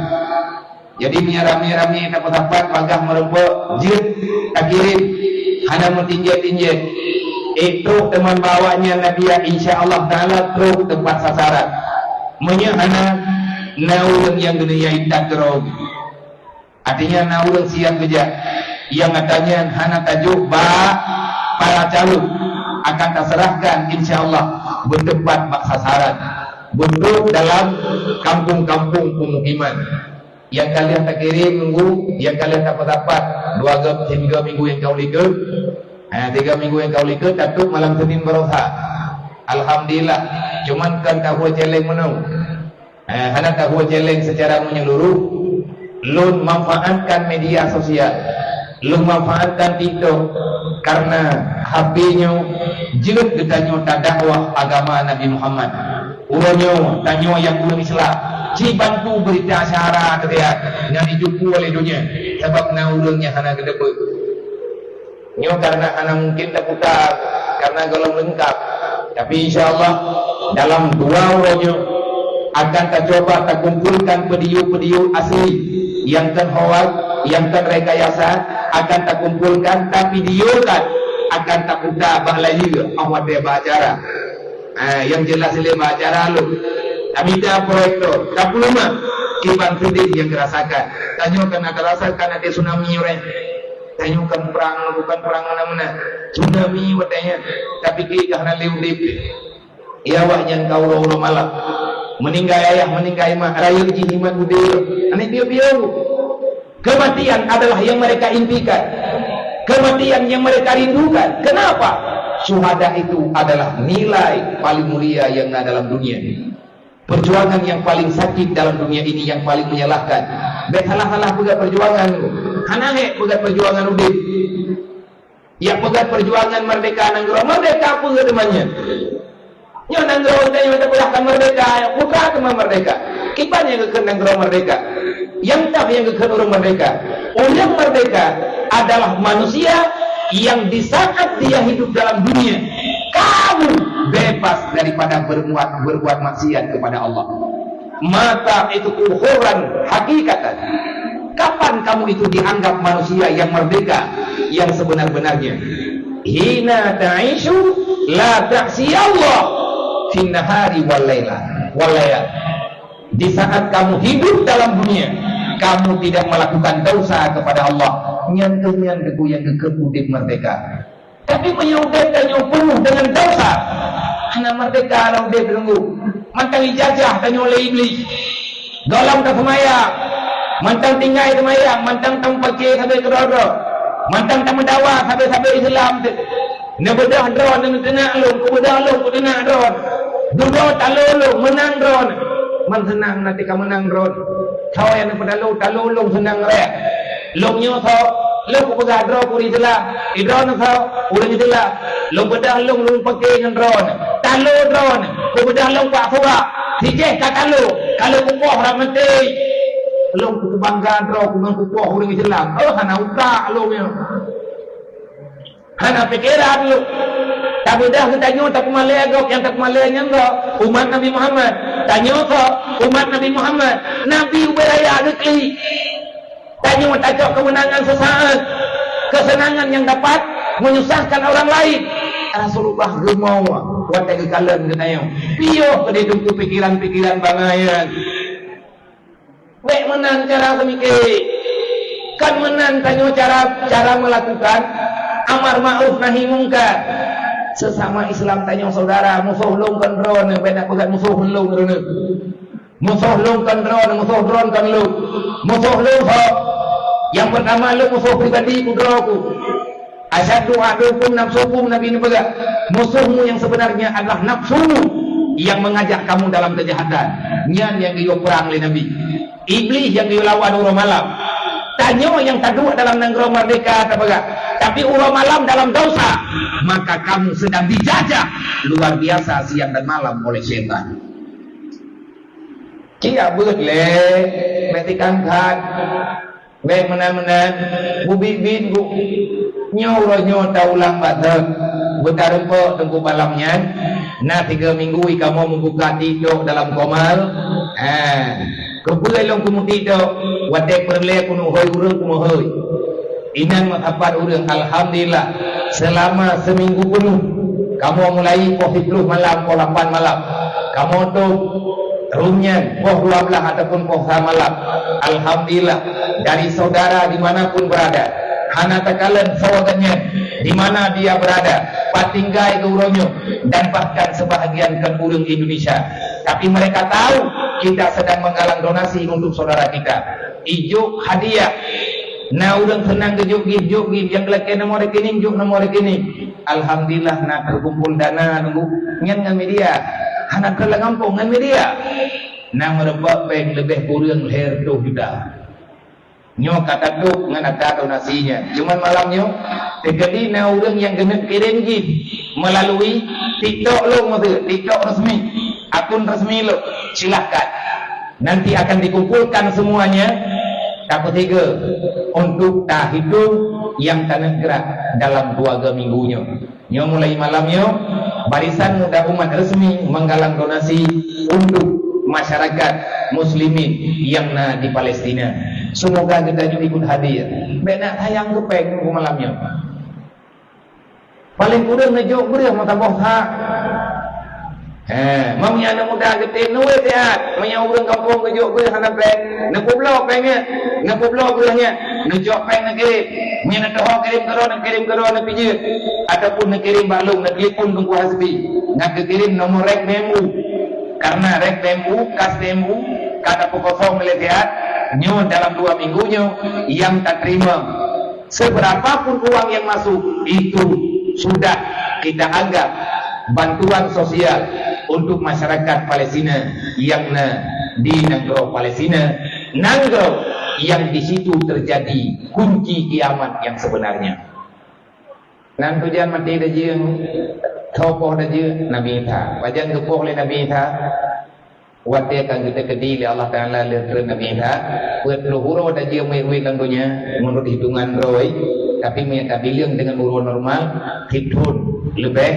Jadi, meunyoe ramé-ramé tapeusapat bagaih meurumpok, jeuet takirém, hana meutinjek-tinjek. Ék trok teuma bak awaknyan, na biya, insya Allah Taala trok teumpat sasaran. Meunyoe hana, na ureuëng nyang geuneuk intat keudroe. Artinya, na ureuëng siap geujak. Nyang ata nyan hana tajok bak para calon, akan taseurahkan, insya Allah, beuteumpat bak sasaran, beutrok dalam kampung-kampung pemukiman. Nyang ka lheueh takirém minggu, nyang ka lheueh tapeusapat dua go, tiga minggu nyang ka u likot. Ha, tiga minggu nyang ka u likot, tatrok malam Senin baroesa. Alhamdulillah, cuman kon tahue céléng meunoe. Ha, hana tahue céléng secara menyeluruh. Lôn manfaatkan media sosial, lôn manfaatkan TikTok, karena H P nyoe jeuet geutanyoe tadakwah agama Nabi Muhammad. Uroe nyoe tanyoe nyang ureuëng Islam, ci bantu beurita syahara teubiet nyang jijukue lé donya, sabab na ureuëng nyang hana geuteupeue. Nyoe karena hana mungkin taputar, karena gohlom leungkap. Tapi insya Allah, dalam dua uroe nyoe akan tacoba takumpulkan video-video asli, nyang kon hoax, nyang kon rekayasa, akan takumpulkan, tavideokan, akan taputar bak layeue, 'oh watée bak acara. Ah, nyang jeulaih lé bak acara lôn. Tamita proyektor, tapeuleumah, kiban seudeh nyang geurasakan. Tanyoe ka na tarasakan até tsunami uroe. Tanyoe kon prang, bukan prang meunan-meunan. Tsunami watée nyan, tapike ka hana lé udeb. Ya, awaknyan ka uroe-uroe malam. Meuninggai ayah, meuninggai mak, rayeuk jih iman udeb. Aneuk piôh-piôh. Kematian adalah yang mereka impikan. Kematian yang mereka rindukan. Kenapa? Syuhada itu adalah nilai paling mulia yang ada dalam dunia. Perjuangan yang paling sakit dalam dunia ini, yang paling menyalahkan. Bék salah-salah peugah perjuangan. Hana hék peugah perjuangan udeb. Nyang peugah perjuangan merdeka nanggroe, merdeka peue teuma nyan? Nyoe nanggroe tanyoe tapeugah ka merdeka, buka teuma merdeka. Kiban nyang geukheun nanggroe merdeka? Nyang toh nyang geukheun ureuëng merdeka? Ureuëng merdeka adalah manusia yang di saat dia hidup dalam dunia, kamu bebas daripada berbuat, berbuat maksiat kepada Allah. Mata itu ukuran hakikatan. Kapan kamu itu dianggap manusia yang merdeka, yang sebenar-benarnya? Hina ta'isyu la ta'siyallah fin nahari wal laila, wal layal. Di saat kamu hidup dalam dunia, kamu tidak melakukan dosa kepada Allah. Nyan keuh nyan teungku nyang geukheun udeb merdeka. Tapi meunyoe udeb tanyoe penuh dengan dosa, hana merdeka lom udeb teungku. Mantong ijajah tanyoe lé Iblih. Gohlom taseumayang, mantong tinggai seumayang, mantong tameupaké sabe keudroe-droe, mantong tameudawa sabe-sabe Islam teuh. Neubeudoh droeneuh neuteunak lôn, kubeudoh lôn kuteunak droeneuh. Dudoe talo lôn, meunang droeneuh. Man seunang na teuka meunang droeneuh. Soe nyang neupeudalu, talo lôn seunang raya. Lôn nyoe soe, lôn kupeugah droe ureuëng Islam, di droeneuh soe, ureuëng Islam. Lôn beudoh lôn, lôn paké ngon droeneuh. Talo droeneuh, kubeudoh lôn bak subak. Sijeh ka talo, ka lôn kupoh rot maté. Lôn kubangga droe ku ngon kupoh ureuëng Islam. Oh, hana utak lôn nyoe. Hana pikeran lôn. Tabeudoh geutanyoe tapeumalée gob, nyang tapeumalée nyan gob umat Nabi Muhammad. Tanyoe kok umat Nabi Muhammad. Nabi ubé raya geuklik. Tanyoe tacok keumeunangan seusaat, keuseunangan nyang dapat menyusahkan orang lain. Rasulullah rumoh watée geukalon geutanyoe. Piôh keudeh teungku pikeran-pikeran bangai nyan. Bék meunan cara seumike. Kan meunan tanyoe cara, cara meulakukan amar ma'ruf nahi mungkar. Sesama Islam tanyoe saudara, musoh lôn kon droeneuh, bék na peugah musoh lôn droeneuh. Musoh lôn kon droeneuh, musoh droeneuh kon lôn. Musoh lôn soe? Nyang peurtama lôn musoh pribadi ku droe ku. Asyaddu adukum nafsukum, Nabi neupeugah, musuhmu yang sebenarnya adalah nafsumu yang mengajak kamu dalam kejahatan. Nyan nyang geuyue prang lé Nabi. Iblih nyang geuyue lawan uroe malam. Tanyoe nyang taduek dalam nanggroe merdeka tapeugah, tapi uroe malam dalam dosa, maka kamu sedang dijajah luar biasa siang dan malam oleh setan. Cit abeuet lé, meutikang that. Bék meunan-meunan, bubit-bit bu. Nyoe uroe nyoe taulang bak thon. Beutareumpok teungku malam nyan, na tiga minggu i kamoe meubuka TikTok dalam komal. Ha, keupeue lôn keumu TikTok? Watée peureulée keuneuk hôi ureuëng keumu hôi. Inan meusapat ureuëng, alhamdulillah, seulama seuminggu peunoh, kamoe mulai poh siploh malam, poh lapan malam, kamoe tôb rhum nyan poh dua blaih ataupun poh sa malam. Alhamdulillah, dari saudara di mana pun berada, hana takalon soe geuh nyan, di mana dia berada, pat tinggai keu uroe nyoe, dan bahkan sebahagian kon ureuëng Indonesia. Tapi mereka tahu kita sedang menggalang donasi untuk saudara kita. Ijok hadiah. Na ureuëng seunang geujok gift, jok gift, nyang lakée nomor rekening, jok nomor rekening. Alhamdulillah, na teukumpul dana nunggu nyan ngon media. Hana teulangampong ngon media. Na meureumpok péng leubeh kureueng lhée reutôh juta. Nyoe ka tatup ngon ata donasi nyan. Cuman malam nyoe, teukeudi na ureuëng nyang keuneuk kirém jih melalui TikTok lôn, maksud TikTok resmi, akun resmi lôn, silahkan. Nanti akan dikumpulkan semuanya, tapeusigoe untuk tahitung nyang taneuk gerak dalam dua ga minggu nyoe. Nyoe mulai malam nyoe, Barisan Muda Umat resmi menggalang donasi untuk masyarakat muslimin nyang na di Palestina. Semoga geutanyoe ikut hadir. Bék na tayang keu péng nyoe malam nyoe. Paléng kureueng neujok breueh meusaboh sa. He, meunyoe aneuk muda geutem, neuwé siat. Meunyoe ureuëng gampông geujok breueh hana péng, neupeubloe péng nyan, neupeubloe breueh nyan, neucok péng neukirém. Meunyoe neuteuho kirém keudroe, neukirém keudroe, neupijeuet. Ataupun neukirém bak lôn, neutelepon Teungku Hasbi. Neukirém nomor rek B M U. Karena rek B M U, kas B M U, ka tapeukosong lé siat, nyoe dalam dua minggu nyoe nyang tateurimong. Seberapapun uang yang masuk, itu sudah kita anggap bantuan sosial untuk masyarakat Palestina yang na di nanggroe Palestina, nanggroe yang di situ terjadi kunci kiamat yang sebenarnya. Nan tujuan maté dajeueng, tho poh dajeueng Nabi Isa. Pajan geupoh lé Nabi Isa? Watée ka geuteukeudi lé Allah Taala lheueh treun Nabi Isa, peuet ploh uroe dajeueng meuet-meuet lam donya, meunurot hitungan droe, tapi meunyoe tabileueng deungon uroe normal, sithon leubeh,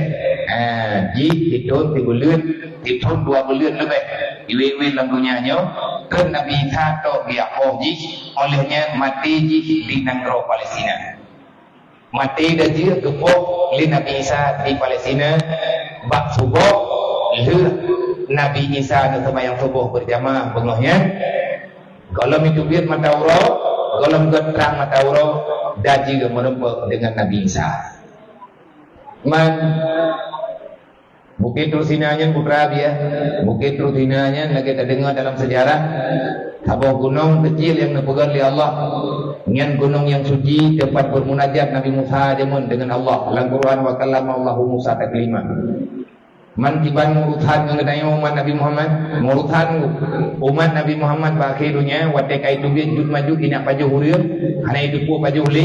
eh, jih sithon sibuleuen, sithon dua buleuen leubeh, iwet-iwet lam donya nyoe, treun Nabi Isa tok geujak poh jih, óh lheueh nyan maté jih di nanggroe Palestina. Maté dajeueng geupoh lé Nabi Isa di Palestina bak suboh, lheueh Nabi Isa neuseumayang suboh beurjamaah beungoh nyan. Gohlom jiteubiet mata uroe, gohlom gét trang mata uroe, dajeueng meurumpok deungon Nabi Isa. Man Bukét Tursina nyan putra bieh. Bukét Tursina nyan lagée tadeungoe dalam seujarah, saboh gunong keucil nyang neupeugét lé Allah. Nyan gunong nyang suci, teumpat beumunajat Nabi Musa jameun deungon Allah. Lam Quran, "Wa kallama Allahu Musa taklima." Man kiban meurusan ngon geutanyoe umat Nabi Muhammad, meurusan umat Nabi Muhammad bak akhé donya, watée ka jiteubiet Juj Majuj inak pajoh ureuëng, hana jiteupeue pajoh lé,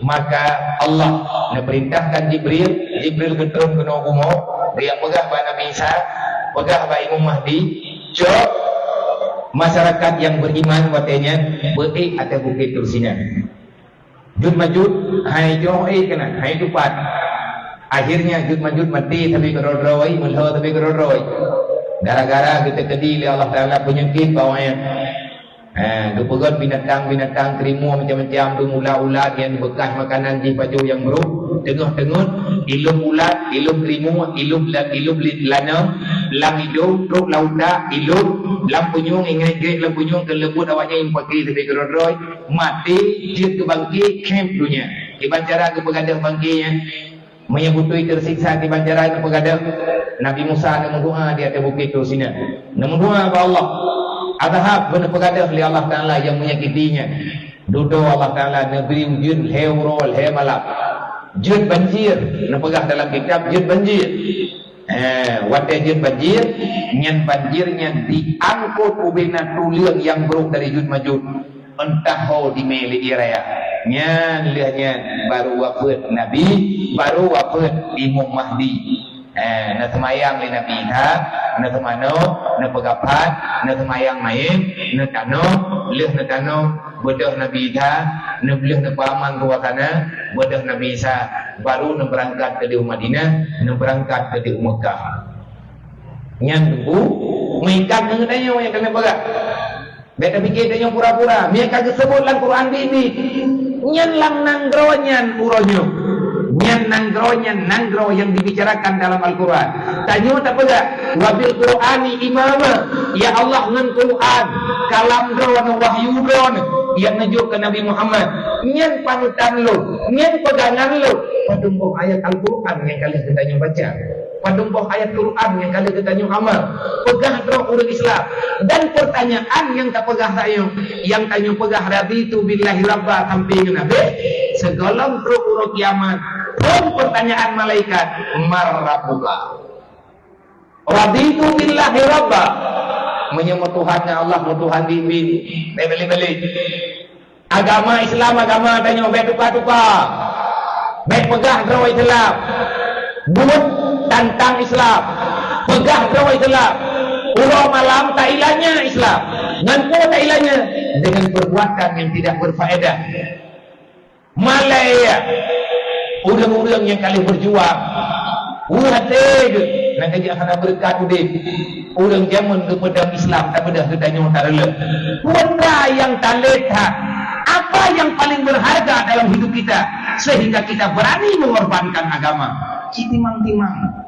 maka Allah neupeurintahkan Jibril, Jibril geutreun keunoe bumoe, geujak peugah bak Nabi Isa, peugah bak Imam Mahdi, cok masyarakat nyang beriman watée nyan beuék ateueh Bukét Tursina. Juj Majuj hai jinoe ék keunan, hai tupat. Akhirnya Juj Majuj maté sabe keudroe-droe, meulhö sabe keudroe-droe. Gara-gara geuteukeudi lé Allah Taala peunyakét bak awaknyan. Ha, geupeugét binatang-binatang, keurimong macam-macam, dum ulat-ulat nyang beukah makanan jih pajoh nyang brôk, teungoh-teungoh, ilôb ulat, ilôb keurimong, ilôb la-, ilôb li-, lanong, lam idông, trok lam utak, ilôb, lam punyueng, inggrék-grék lam punyueng, keu leumbot awaknyan nyang paké sabe keudroe-droe, maté, jeuet keu bangké, khém donya. Kiban cara geupeugadôh bangké nyan? Meunyoe beutôi teusiksa kiban cara neupeugadôh, Nabi Musa neumeudoá di ateueh Bukét Tursina. Neumeudoá bak Allah. Azhab beuneupeugah lé Allah Taala nyang menyakiti nyan. Dudoe Allah Taala neubri ujeuen lhée uroe lhée malam. Jeuet banjir, neupeugah dalam kitab jeuet banjir. Eh, watée jeuet banjir, nyan banjir nyan jiangkot ubena tuleueng nyang brôk dari Juj Majuj. Entah ho dimé lé ie raya. Nyan lheueh nyan baru wafeuet Nabi, baru wafeuet Imam Mahdi. Eh, neuseumayang lé Nabi Isa, neuseumanoe, neupeugapat, neuseumayang manyét, neutanoh, lheueh neutanoh, beudôh Nabi Isa, neubleuh neupeuaman ruwah sana, beudôh Nabi Isa, baru neubeurangkat keudéh u Madinah, neubeurangkat keudéh u Meukah. Nyan teungku, meuikat ngon geutanyoe nyang keuneuk peugah. Bék tapike tanyoe pura-pura, meunyoe ka geuseubut lam Quran biet-biet. Nyan lam nanggroe nyan uroe nyoe. Nyan nanggroe nyan nanggroe nyang dibicarakan dalam Al-Quran. Tanyoe tapeugah, "Wabil Qur'ani imama." Ya Allah, ngon Quran, kalam Droeneuh, wahyu Droeneuh, nyang neujok keu Nabi Muhammad. Nyan panutan lôn, nyan peugangan lôn. Padum boh ayat Al-Quran nyang ka lheueh geutanyoe baca. Padum boh ayat Quran nyang ka lheueh geutanyoe amal. Peugah droe ureuëng Islam. Dan peurtanyaan nyang tapeugah tanyoe, nyang tanyoe peugah, "Raditu billahi rabba," sampoe ngon abéh, sigohlom trok uroe kiamat, phon peurtanyaan malaikat, "Man rabbuka?" "Raditu billahi rabba." Meunyoe meutuhan ngon Allah, meutuhan biet-biet, bék balek-balek. Agama Islam, agama tanyoe, bék tuka-tuka. Bék peugah droe Islam. Buet tantang Islam. Peugah droe Islam. Uroe malam tailanya Islam. Ngon peue tailanya? Dengan perbuatan yang tidak berfaedah. Malée, ureuëng-ureuëng nyang ka lheueh berjuang, watée geuh na keujak hana beureukat udeb. Ureuëng jameun geupeudong Islam, tapeudong geutanyoe tareuloh. Peue nyang talét that? Apa yang paling berharga dalam hidup kita sehingga kita berani mengorbankan agama? Cit timang-timang.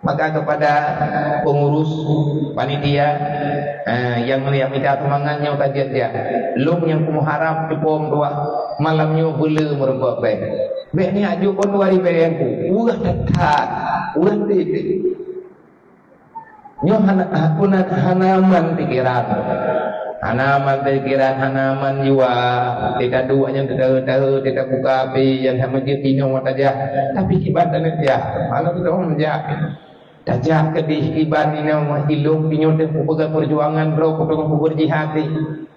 Maka kepada pengurus panitia, eh, nyang mulia, mita seumangat nyoe ka jeuet jak. Lôn nyang kumuharab teupom dua malam nyoe beule meureumpok bée. Bék nyak jok kon dua ribée ku. Wah that-that. Wah tieb. Nyoe hana, hana, hana aman pikeran. Hana aman pikeran, hana aman jiwa. Teuka duek nyang teuteue-teue, teuka buka api nyang hana jeuet inong tajak. Tapi kiban taneuh jak. Malam tu orang jak. Tajak keudeh kiban inong ilong pinyoe teuh peugah perjuangan droe kutong kubur jihad teuh.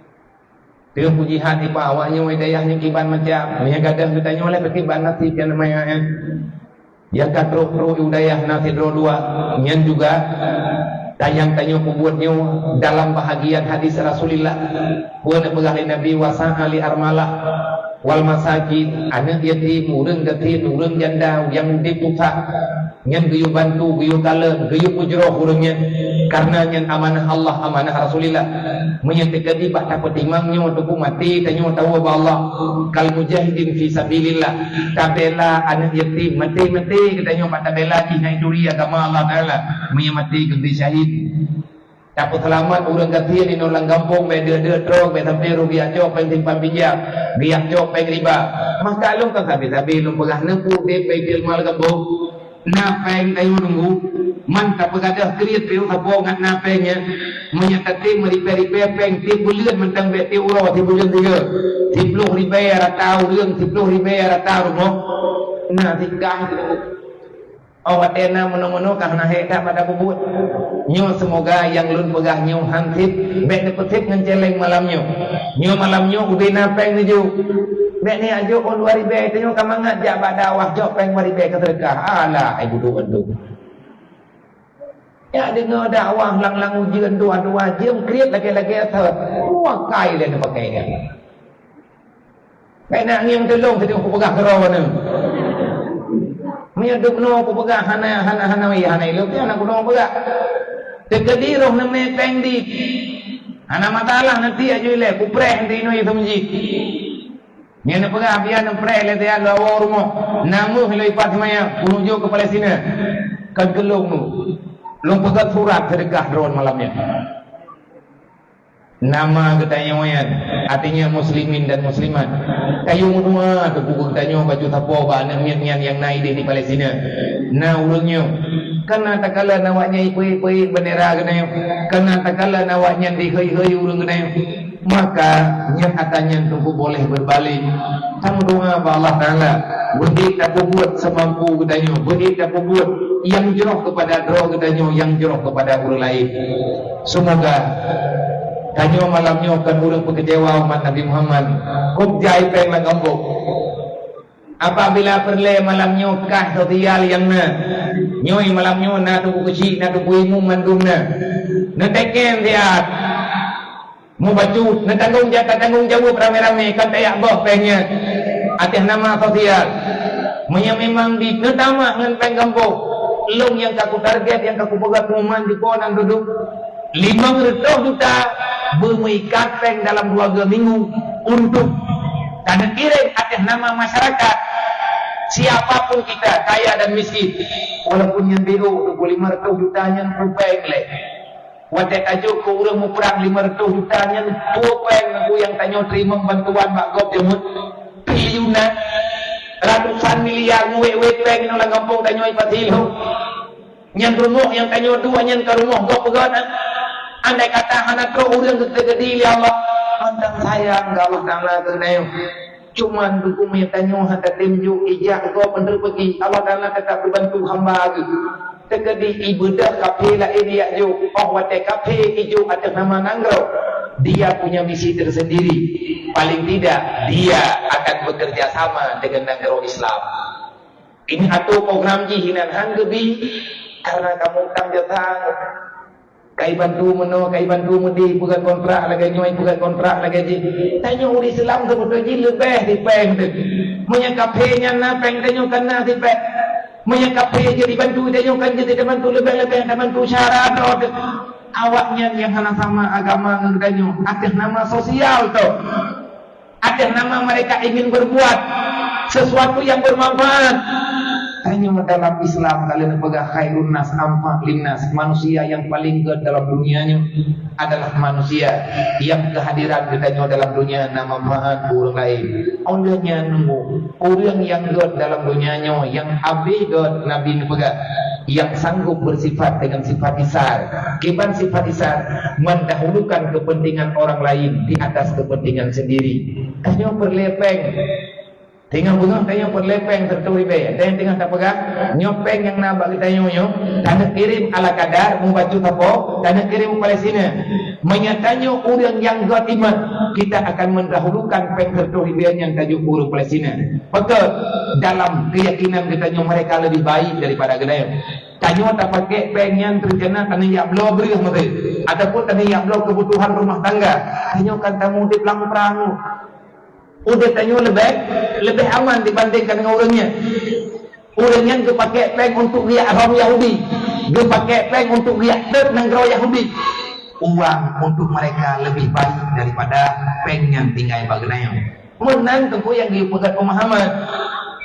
Teuh kujihad ipa awak nyoe dayah nyoe kiban macam. Meunyoe gadôh geutanyoe lé kiban nasib nyang namanya nyan. Nyang ka trok-trok u dayah na sidroe dua, nyan juga tanyang tanyoe peubuet nyoe dalam bahagian hadis Rasulullah. Peue neupeugah lé Nabi, "Wasa'a li armalah wal masakin," aneuëk yatim, ureuëng gasien, ureuëng janda nyang udeb susah, nyan geuyue bantu, geuyue kalon, geuyue peujroh ureuëng nyan. Kareuna nyan amanah Allah, amanah Rasulullah. Meunyoe teukeudi bak tapeutimang nyoe, teupeu maté tanyoe tawoe bak Allah, kal mujahidin fi sabilillah. Tabela aneuëk yatim, maté-maté geutanyoe bak tabela jih nyang turi agama Allah Taala. Meunyoe maté geubri syahid. Tapeuseulamat ureuëng gasien inoe lam gampông, bék deuek-deuek trok, bék sampai rugi acok péng simpan pinjam, geujak cok péng riba. Maka lôn kan sabe-sabe lôn peugah neupeu udeb Baitul Mal gampông. Na péng tanyoe nunggu, man tapeugadôh kriet piôh saboh ngat na péng nyan. Meunyoe tatem meuribée-ribée péng tieb buleuen mantong bék tieb uroe, tieb buleuen tiga. Siploh ribée rata ureuëng, siploh ribée rata rumoh. Na sikah itu. Oh, watée na meunoe-meunoe ka hana hék that mata peubuet. Nyoe seumoga nyang lôn peugah nyoe han sép, bék neupeusit ngon céléng malam nyoe. Nyoe malam nyoe ubé na péng neujok. Bék ni ajok ôn dua ribée, tanyoe ka mangat jak bak dakwah jok péng dua ribée keu seudeukah. Alah, ai budok adu. Ya deungoe dakwah lang-lang ujeuen dua-dua jeuem kriet lagée-lagée thon. Dua kai lé neupakai nyan. Bék nak ngieng teulông sideh kupeugah keudroe nyoe. Meunyoe dum noe kupeugah hana, hana, hana, hana ilông, hana kunoe peugah. Teukeudi roh neumé péng di. Hana masalah nanti aju ilée, kupreh nanti inoe itu meuji. Nyan neupeugah biar neupreh lé dia lawang rumoh. Namuh lé ipat seumaya, peunuju keu Palestina. Kan keulông nu. Lôn peugah surat seudeukah droe malam nyan. Nama geutanyoe nyan, artinya muslimin dan muslimat. Kayue meudoa teupeu geutanyoe baju sapo bak aneuëk miet nyan nyang na idéh di Palestina. Na ureuëng nyoe, kana takalon awak nyan ipeuék-peuék bendera geutanyoe, kana takalon awak nyan dihôi-hôi ureuëng geutanyoe. Maka nyan ata nyan teupeu boleh berbalik. Tameudoa bak Allah Taala, beuék tapeubuet seumampu geutanyoe, beuék tapeubuet nyang jroh keupada droe geutanyoe, nyang jroh keupada ureuëng laén. Seumoga tanyoe malam nyoe kon ureuëng peukeucewa umat Nabi Muhammad. Kop jai péng lam gampông. Apabila peureulée malam nyoe kah sosial nyang na. Nyoe malam nyoe na teungku keuchik, na teungku imum mandum na. Neutekén siat. Mubacut, neutanggong ja-, tatanggong jaweueb ramé-ramé, kan tajak boh péng nyan. Ateueh nama sosial. Meunyoe memang di, neutamat ngon péng gampông. Lôn nyang ka kutarget, nyang ka kupeugah pengumuman di po nan dudoe. Limong reutôh juta beumeuikat péng dalam dua minggu untuk taneukirém ateueh nama masyarakat. Siapa pun kita, kaya dan miskin. Walaupun nyan biro, dua puluh lima reutôh juta nyan pupeng lé. Watée tajok keu ureuëng muprang lima reutôh juta nyan, pupeng ngon nyang tanyoe teurimong bantuan bak gob jameun. Triliunan, ratusan miliar, muwét-wét péng inoe lam gampông tanyoe ipati lhok. Nyan rumoh nyang tanyoe dua nyan ka rumoh gob peugah na. Andai kata hana trok ureuëng geukeugedi lé Allah, mantong sayang keu Allah Taala keuneuk. Cuman geukumé tanyoe hana tem jok ijak gob meunreupeuki. Allah Taala ka geubantu hamba geuh. Teukeudi ibeudôh kaphé laén ijak jok, óh watée kaphé ijok ateueh nama nanggroe. Dia punya misi tersendiri. Paling tidak, dia akan bekerja sama dengan nanggroe Islam. Ini atau program jih inan han geubi, karena kamoe utang jasa. Kai bantu meunoe, kai bantu meudéh, peugah kontrak lagée nyoe, peugah kontrak lagée jih. Tanyoe ureuëng Islam seubeutôi jih leubeh di péng teuh. Meunyoe kafé nyan na péng, tanyoe kan na di péng. Meunyoe kafé jeuet dibantu, tanyoe kan jeuet dibantu leubeh-leubeh, tabantu syara droe teuh. Awaknyan nyang hana sama agama ngon tanyoe, atas nama sosial teuh. Atas nama mereka ingin berbuat sesuatu yang bermanfaat. Tanyoe dalam Islam, kalau neupeugah khairun nas anfa' linnas, manusia yang paling gét dalam dunia nyoe adalah manusia yang kehadiran geutanyoe dalam dunia na manfaat keu ureuëng laén. Óh lheueh nyan nunggu ureuëng nyang gét dalam dunia nyoe, nyang habéh gét. Nabi neupeugah, yang sanggup bersifat dengan sifat isar. Kiban sifat isar, mendahulukan kepentingan orang lain di atas kepentingan sendiri. Tanyoe peureulée péng. Teungoh beungoh tanyoe peureulée péng sireutoh ribée. Ada nyang teungoh tapeugah, nyoe péng nyang na bak geutanyoe nyoe, taneuk kirém ala kadar, mubacut sapo, taneuk kirém u Palestina. Meunyoe tanyoe ureuëng nyang gét iman, kita akan mendahulukan péng sireutoh ribée nyan tajok keu ureuëng Palestina. Pakon? Dalam keyakinan geutanyoe mereka lebih baik daripada geutanyoe. Tanyoe tapakék péng nyan reuncana taneuk jak bloe breueh meuté, ataupun taneuk jak bloe keubutuhan rumah tangga. Tanyoe kan tameudeb lam prang. Udeb tanyoe leubeh, leubeh aman dibandingkan ngon ureuëng nyan. Ureuëng nyan geupakék péng untuk geujak rhom Yahudi, geupakék péng untuk geujak teuet nanggroe Yahudi. Uang untuk mereka lebih baik daripada péng nyang tinggai bak geutanyoe. Meunan teungku nyang geuyue peugét peumahaman.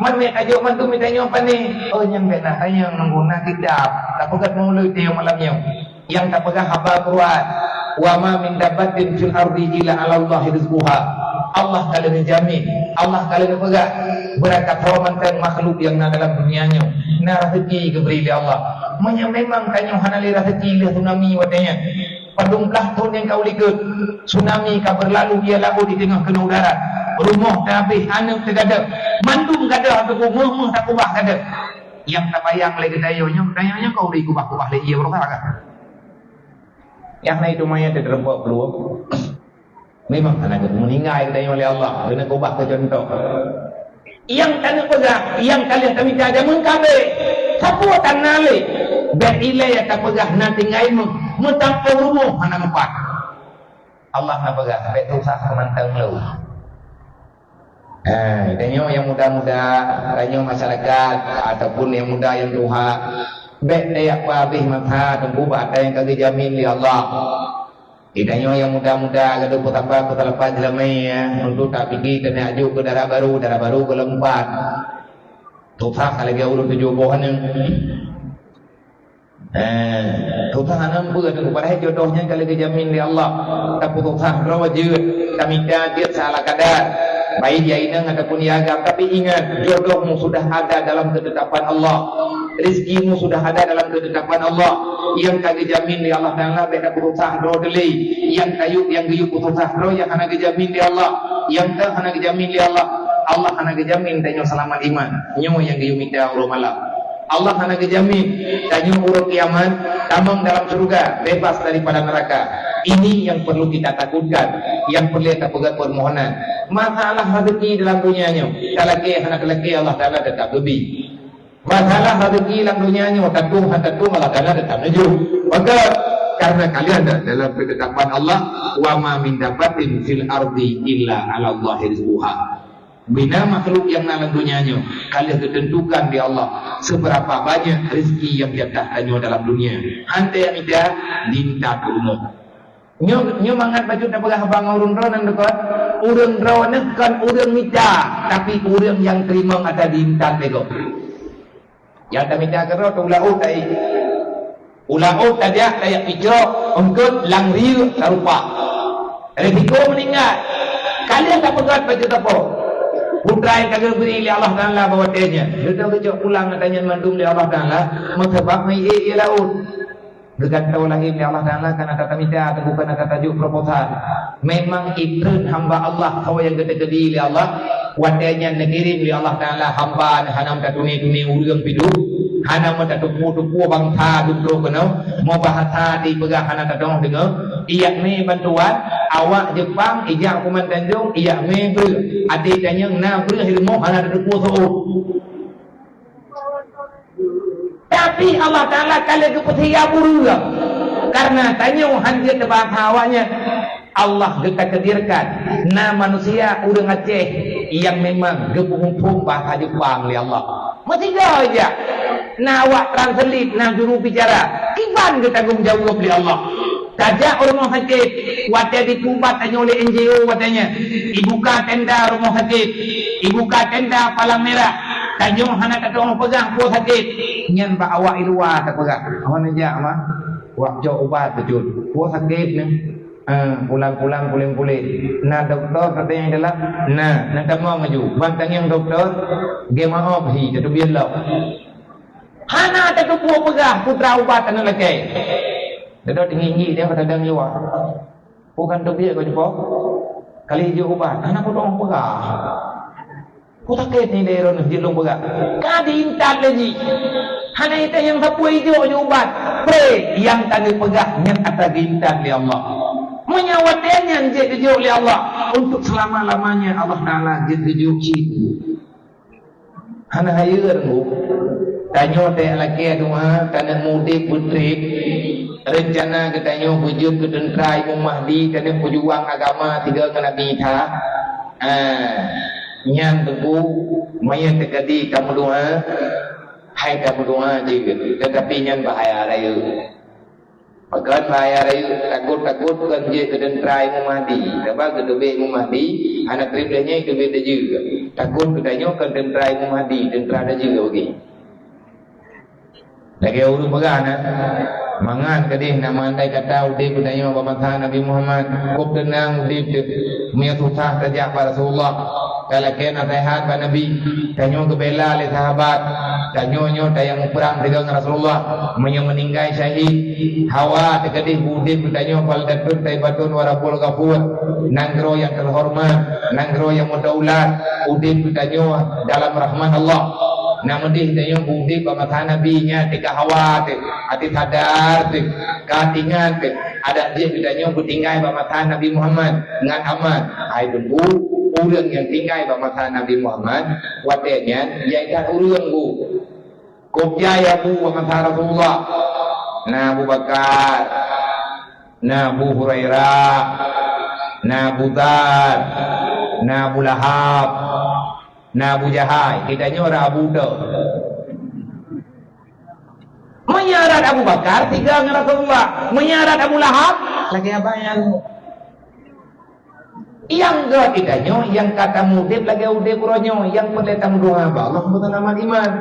Man meutajok mandum geutanyoe pane, oh, nyang bék na tanyong nunggu na kitab, tapeugét mulod tanyoe malam nyoe. Nyang tapeugah haba Quran, "Wa ma min dabbatin fil ardi illa 'alallahi rizquha." Allah ka lheueh neujamin, Allah ka lheueh neupeugah, beurangkat ho mantong makhluk nyang na dalam dunia nyoe, na raseuki geubri lé Allah. Meunyoe memang tanyoe hana lé raseuki lheueh tsunami watée nyan, padum blaih thon nyang ka u likot, tsunami ka beurlalu, ia laôt di teungoh keunoe u darat, rumoh teuhabéh, aneuëk teugadôh, mandum gadôh ateueh bumoe, méuh takubah gadôh. Nyang tabayang lé geutanyoe nyoe, geutanyoe nyoe ka ubri kubah-kubah lé ie beurosa ka. Nyang na itu manyét teuteureumpok keuluwa. Memang hana geumeuninggai geutanyoe lé Allah, keuneuk ubah keu cuntoh. Nyang taneuk peugah, nyang ka lheueh tamita jameun ka abéh. Sapeue tan na lé? Bék ilée tapeugah na tinggai méuh, meutamong rumoh hana meupat. Allah na peugah, bék tusah mantong lôn. Eh, tanyoe nyang muda-muda, tanyoe masyarakat, ataupun nyang muda nyang tuha, bék tajak peuhabéh masa teungku bak atra nyang ka geujamin lé Allah. Di tanyoe nyang muda-muda, gadoh peusapa-peusapa jeulamé, ya, untuk tapike keuneuk aju keu dara barô, dara barô gohlom pat. Tusah ka lagée ureuëng tujoh boh aneuëk. Eh, tusah hana peue teungku, padahai jodoh nyan ka lheueh geujamin lé Allah. Tapeusah droe jeuet, tamita jeuet seala kadar, baik ya inong ataupun ya agam. Tapi ingat, jodohmu sudah ada dalam ketetapan Allah. Rezekimu sudah ada dalam ketetapan Allah. Nyang ka geujamin lé Allah Taala bék tapeusah droe teuh lé. Nyang kayuk nyang geuyue peusah droe nyang hana geujamin lé Allah. Nyang ka hana geujamin lé Allah. Allah hana geujamin tanyoe seulamat iman. Nyoe nyang geuyue mita uroe malam. Allah hana geujamin tanyoe uroe kiamat tamong dalam syeuruga, bebas daripada neuraka. Ini yang perlu kita takutkan, yang perlu kita peugah permohonan. Masalah rezeki dalam dunia nyoe, talakée hana talakée Allah Taala tetap geubri. Masalah rezeki lam dunia nyoe, tatueng hana tatueng Allah Taala tetap neujok. Maka karena kalian dah dalam ketetapan Allah, wa ma min dabbatin fil ardi illa 'alallahi rizquha. Bina makhluk nyang na lam donya nyoe ka lheueh geuteuntukan lé Allah seubeurapa banyak rezeki nyang jatah tanyoe dalam donya. Hana tajak mita, linta keu rumoh. Nyoe, nyoe mangat bacut tapeugah haba ngon ureuëng droe nan deukot. Ureuëng droe nyoe kon ureuëng mita, tapi ureuëng nyang teurimong atra diintat lé gob. Nyang tamita keudroe teuh u laôt tai. U laôt tajak, tajak picok, eungkot lam riyeuk tarupa. Risiko meuninggai. Ka lheueh tapeugöt bak jeuet sapo. Putra nyang ka geubri lé Allah Taala bak watée nyan. Geutanyoe geucok pulang ata nyan mandum lé Allah Taala, meusabab meuiék ie laôt. Geugantoe laén lé Allah Taala, ka na tatamita, teungku, ka na tatajok proposal. Memang itreun hamba Allah, soe nyang geuteukeudi lé Allah, watée nyan neukirém lé Allah Taala hamba, hana tatuni-tuni ureuëng pih duek. Hana meutateupeue-teupeue bansa dutroe keunoe, meubahasa dipeugah hana tadong deungoe. Ijak mé bantuan, awak Jepang ijak kuman Tanjong, ijak mé breueh. Até tanyong na breueh ilmu hana tateupeue seuôt. Tapi Allah Taala ka lheueh geupeusiap ureuëng. Karena tanyoe hanjeuet teubahasa awaknyan. Allah geutakdirkan na manusia ureuëng Aceh nyang memang geupeuhukôm bahasa Jepang lé Allah. Meusigoe jak. Na awak translate, na juru bicara. Kiban geutanggong jaweueb lé Allah. Tajak u rumoh sakét, watée jiteubat tanyoe lé N G O watée nyan. Ibuka tenda rumoh sakét, ibuka tenda palang merah. Tanyoe hana tateupeue peugah peue sakét. Nyan bak awak i luwa tapeugah. Hana jak mah. Wak cok ubat bacut. Peue sakét nyoe? Ah, pulang-pulang puléng-puléng. Na dokto tatanyong dalam? Na, na tamong aju. Ban tanyong dokto, geumaoh hi, tateubiet lom. Hana tateupeue peugah putra ubat aneuk lakée. Dadok tinggi-tinggi dia pada dang luwa. Bukan teubiet kau jumpa. Kali jok ubat, hana kudong peugah. Ku sakét ni lé droeneuh jeuet lôn peugah. Ka diintat lé jih. Hana itanyong sapeue ijok jok ubat. Pré nyang ka geupeugah nyan atra geuintat lé Allah. Meunyoe watée nyan jeuet geujok lé Allah, untuk selama-lamanya Allah Taala jeuet geujok cit. Hana hayeue teungku. Tanyoe teuh lakée doa, taneuk mudeb beutreb. Reuncana geutanyoe beujeuet keu teuntra Imam Mahdi, taneuk peujuang agama sigoe ngon Nabi Isa. Ah, nyan teungku, meunyoe teukeudi tameudoa, hai tameudoa jeuet, teutapi nyan bahaya rayeuk. Pakon bahaya rayeuk, takot-takot kon jeuet keu teuntra Imam Mahdi. Sabab geuteubiet Imam Mahdi, hana treb lé nyan teubiet laju. Takot geutanyoe kon teuntra Imam Mahdi, teuntra laju lagée. Lagée ureuëng peugah na, mangat keudeh na meundai kata udeb geutanyoe bak masa Nabi Muhammad. Kôb teunang udeb teuh, meunyoe susah tajak bak Rasulullah. Talakée naseuhat bak Nabi, tanyoe geubela lé sahabat, tanyoe nyoe tayang muprang sigoe ngon Rasulullah, meunyoe meuninggai syahid, hawa teukeudeh udeb geutanyoe baldatun thaibatun wa rabbun ghafur, nanggroe nyang teuhoreumat, nanggroe nyang meudaulat, udeb geutanyoe dalam rahmat Allah. Na meudeh tanyoe udeb bak masa Nabi nyan teuka hawa teuh, até sadar teuh, ka tingat teuh, adak jih geutanyoe beutinggai bak masa Nabi Muhammad ngon aman. Hai teungku, ureuëng nyang tinggai bak masa Nabi Muhammad, watée nyan jai that ureuëng bu. Kôb jai Abu bak masa Rasulullah. Na Abu Bakar, na Abu Hurairah, na Abu Dzar, na Abu Lahab, na Abu Jahal. Geutanyoe rot Abu teuh. Meunyoe rot Abu Bakar, sigoe ngon Rasulullah. Meunyoe rot Abu Lahab, lagée abang nyan. Nyang gét geutanyoe nyang ka tamudeb lagée udeb uroe nyoe, nyang peureulée tameudoa bak Allah beuseulamat iman.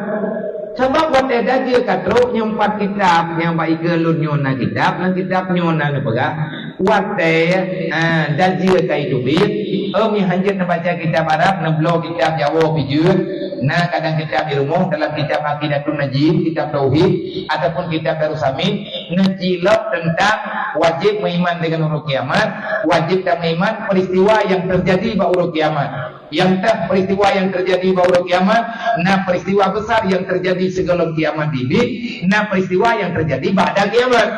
Sabab watée dajih ka trok nyoe pat kitab, nyang bak ikeue lôn nyoe na kitab, lam kitab nyoe na neupeugah, watée, ah, dajih ka iteubiet, oh, mi hanjeuet neubaca kitab Arab, neubloe kitab Jawoe pih jeuet, na kadang kitab di rumoh, dalam kitab Aqidatun Najin, kitab tauhid, ataupun kitab Darussamin, neujilok teuntang wajéb meuiman deungon uroe kiamat, wajéb tameuiman peuristiwa nyang teujadi bak uroe kiamat. Nyang teuh peuristiwa nyang teujadi bak uroe kiamat, na peuristiwa beusar nyang teujadi sigohlom kiamat dibiet, na peuristiwa nyang teujadi ba'da kiamat.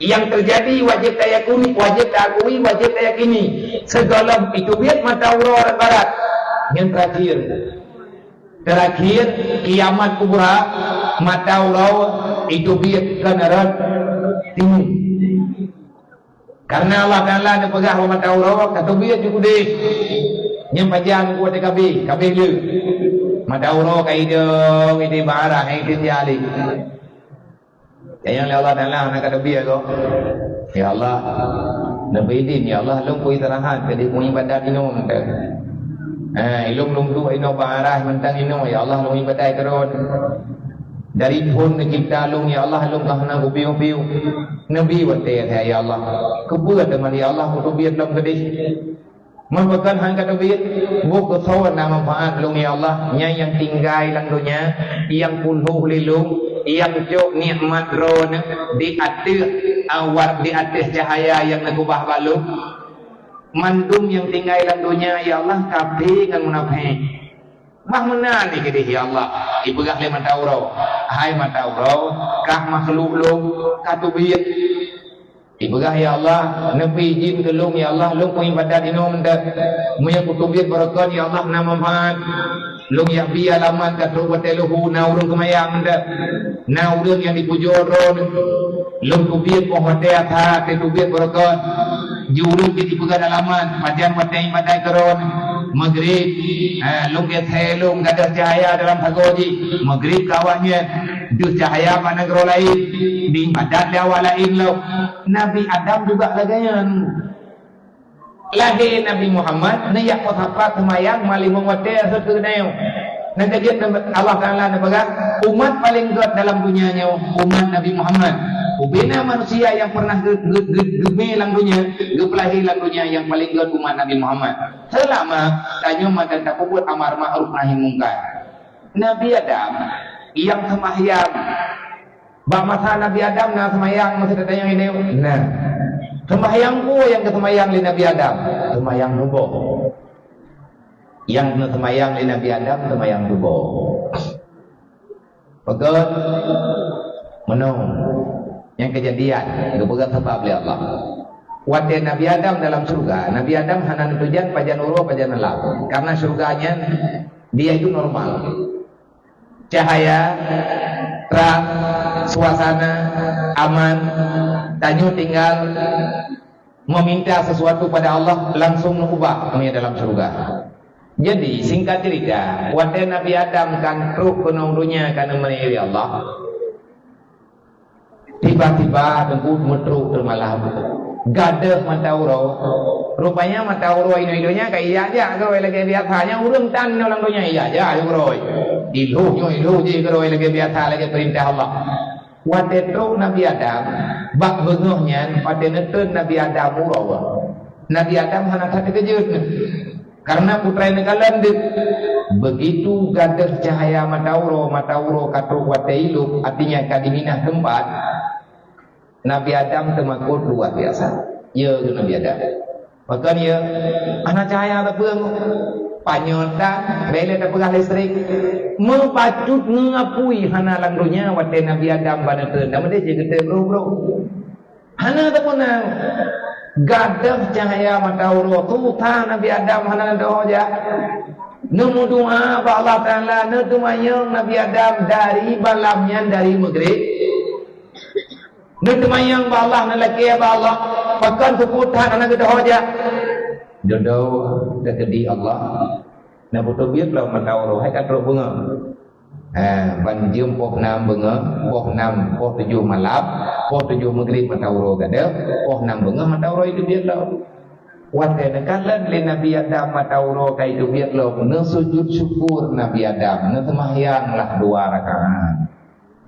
Nyang teujadi wajéb tayakuni, wajéb taakui, wajéb tayakini. Sigohlom iteubiet mata uroe rot barat. Nyang teurakhir. Teurakhir, kiamat kubra, mata uroe iteubiet keu rot timu. Karena Allah Taala neupeugah bak mata uroe, ka teubiet ju udeb. Nyan pajan ku watée ka abéh, ka abéh le. Mata uroe ka idong, idong bak arah, idong jali. Nyang lé Allah Taala hana ka teubiet kok. Ya Allah, neubri idin, ya Allah, lôn kuistirahat, keudeh kuibadat inong teuh. Ha, ilôn lôn duek inoe bak arah mantong inoe, ya Allah, lôn ibadat keudroe. Dari phon neucebta lôn, ya Allah, lôn ka hana kupiôh-piôh. Neubri watée, ya Allah. Keupeue teuma, ya Allah, kuteubiet lom keudeh. Meunyoe kon han ka teubiet, bukon soe na manfaat lôn, ya Allah, nyan nyang tinggai lam donya, nyang pulôh lé lôn, nyang cok nikmat droeneuh di ateueh awak, di ateueh cahya nyang neukeubah bak lôn. Mandum nyang tinggai lam donya, ya Allah, kafé ngon munafék. Bah meunan jih keudeh, ya Allah, ipeugah lé mata uroe, "Hai mata uroe, kah makhluk lôn, ka teubiet." Ipeugah, "Ya Allah, neupeu idhin keu lôn, ya Allah, lôn peuibadat inoe mantong. Meunyoe kuteubiet barokon, ya Allah, na manfaat. Lôn jak bi alamat ka trok watée luhu na ureuëng seumayang mantong. Na ureuëng nyang jipujoe droeneuh. Lôn teubiet poh watée atra, teubiet barokon. Ji ureuëng jeuet jipeugét alamat, pajan watée ibadat keu droeneuh. Maghrib, ha, lôn gét hai lôn gadôh cahya dalam sagoe jih. Maghrib ka awak nyan, deuh cahya bak nanggroe laén, diibadat lé awak laén lom." Nabi Adam juga lagée nyan. Lahé Nabi Muhammad, neujak peusapat seumayang ma limong watée rhot keu geutanyoe. Nyang keujeuet Allah Taala neupeugah, umat paleng gét dalam donya nyoe, umat Nabi Muhammad. Ubena manusia nyang pernah ge-, ge-, ge-, geumé lam donya, geupeulahé lam donya nyang paleng gét umat Nabi Muhammad. Seulama tanyoe mantong tapeubuet amar ma'ruf nahi mungkar. Nabi Adam nyang seumahyang, bak masa Nabi Adam na seumayang masa tatanyong ini? Nah. Seumahyang peue nyang geuseumayang lé Nabi Adam? Seumayang suboh. Nyang geuseumayang lé Nabi Adam seumayang suboh. Peugét meunong nyang keujadian geupeugét sabab lé Allah. Watée Nabi Adam dalam syeuruga, Nabi Adam hana neuteujan pajan uroe pajan malam. Karena syeuruga nyan dia itu normal. Cahaya, terang, suasana, aman. Tanyoe tinggal meminta sesuatu pada Allah, langsung neuubah dunia dalam syeuruga. Jadi, singkat cerita, watée Nabi Adam kan trok keunoe donya ka neumeuneuk lé Allah. Tiba-tiba teungku meutrok teumalam. Gadôh mata uroe. Rupanya mata uroe inoe donya ka ijak-jak keurôi lagée biasa. Nyang ureuëng tan inoe lam donya ijak-jak keurôi. Ilhôh nyoe ilhôh jih keurôi lagée biasa lagée peurintah Allah. Watée trok Nabi Adam, bak beungoh nyan watée neutreun Nabi Adam uroe. Nabi Adam hana that teukeujot. Karena putra neukalon deuek. Begitu gadôh cahaya mata uroe, mata uroe ka trok watée ilôp, artinya ka diminah teumpat, Nabi Adam teumakot luar biasa. Ya, Nabi Adam. Pakon ya, hana cahaya sapeue. Panyöt that, bèk lé tapeugah listrik. Meubacut ngon apui hana lam donya watée Nabi Adam ban neutreun. Dak meudeh jih geutem bro-bro. Hana teupeue na gadôh cahya mata uroe, tuha Nabi Adam hana neudoh jak. Neumeudoa bak Allah Taala, neuteumanyong Nabi Adam dari malam nyan, dari Maghrib. Neuteumanyong bak Allah, neulakée bak Allah, pakon seupôt that hana geudoh jak. Dodo teukeudi Allah. Na beuteubiet lom mata uroe, hai ka trok beungoh. Ha, ban jeuem poh nam beungoh, poh nam, poh tujoh malam, poh tujoh Maghrib mata uroe gadôh, poh nam beungoh mata uroe teubiet lom. Watée neukalon lé Nabi Adam mata uroe ka teubiet lom, neusujut syukur Nabi Adam, neuseumahyang lah dua rakaat.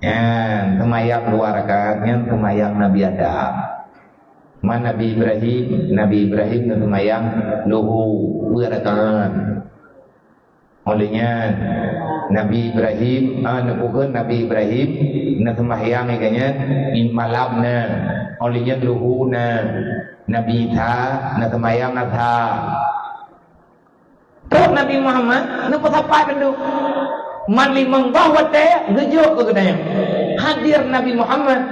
Nyan, seumahyang dua rakaat nyan seumahyang Nabi Adam. Man Nabi Ibrahim, Nabi Ibrahim neuseumahyang luhu dua rakaat. Óh lheueh nyan, Nabi Ibrahim, ah, neupeukeun Nabi Ibrahim, neuseumahyang lagée nyan, malam na. Óh lheueh nyan luhu na. Nabi Isa neuseumahyang asha. Trok Nabi Muhammad neupeusapat mandum. Man limong boh watée geujok keu geutanyoe. Hadir Nabi Muhammad,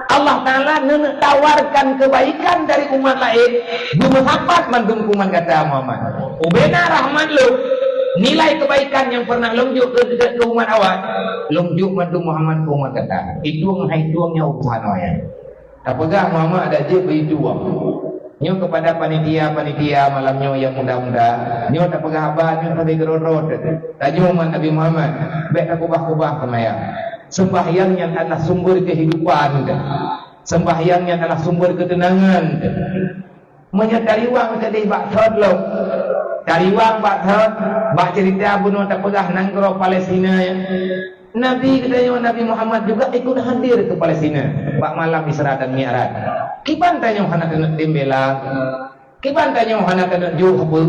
Allah Taala neuneuk tawarkan keubaikan dari umat laén, beumeusapat mandum keu umat gata Muhammad. Ubena rahmat lôn, nilai keubaikan nyang pernah lôn jok keu, keu, keu umat awai, lôn jok mandum Muhammad keu umat gata. Itueng hai tueng nyang urusan awai nyan. Tapeugah Muhammad adak jeuet beuitueng. Nyoe keupada panitia-panitia malam nyoe nyang muda-muda, nyoe tapeugah haba nyoe sabe keudroe-droe teuh. Tanyoe umat Nabi Muhammad, bèk takubah-kubah seumayang. Sembahyang nyan adalah sumber kehidupan teuh. Sembahyang nyan adalah sumber ketenangan teuh. Meunyoe tariwang keudeh bak thot lom, tariwang bak thot, bak cerita bunoe tapeugah nanggroe Palestina nyan. Nabi geutanyoe Nabi Muhammad juga ikut hadir ke Palestina bak malam Isra dan Mi'raj. Kiban tanyoe hana keuneuk tem bela? Kiban tanyoe hana keuneuk jok haba?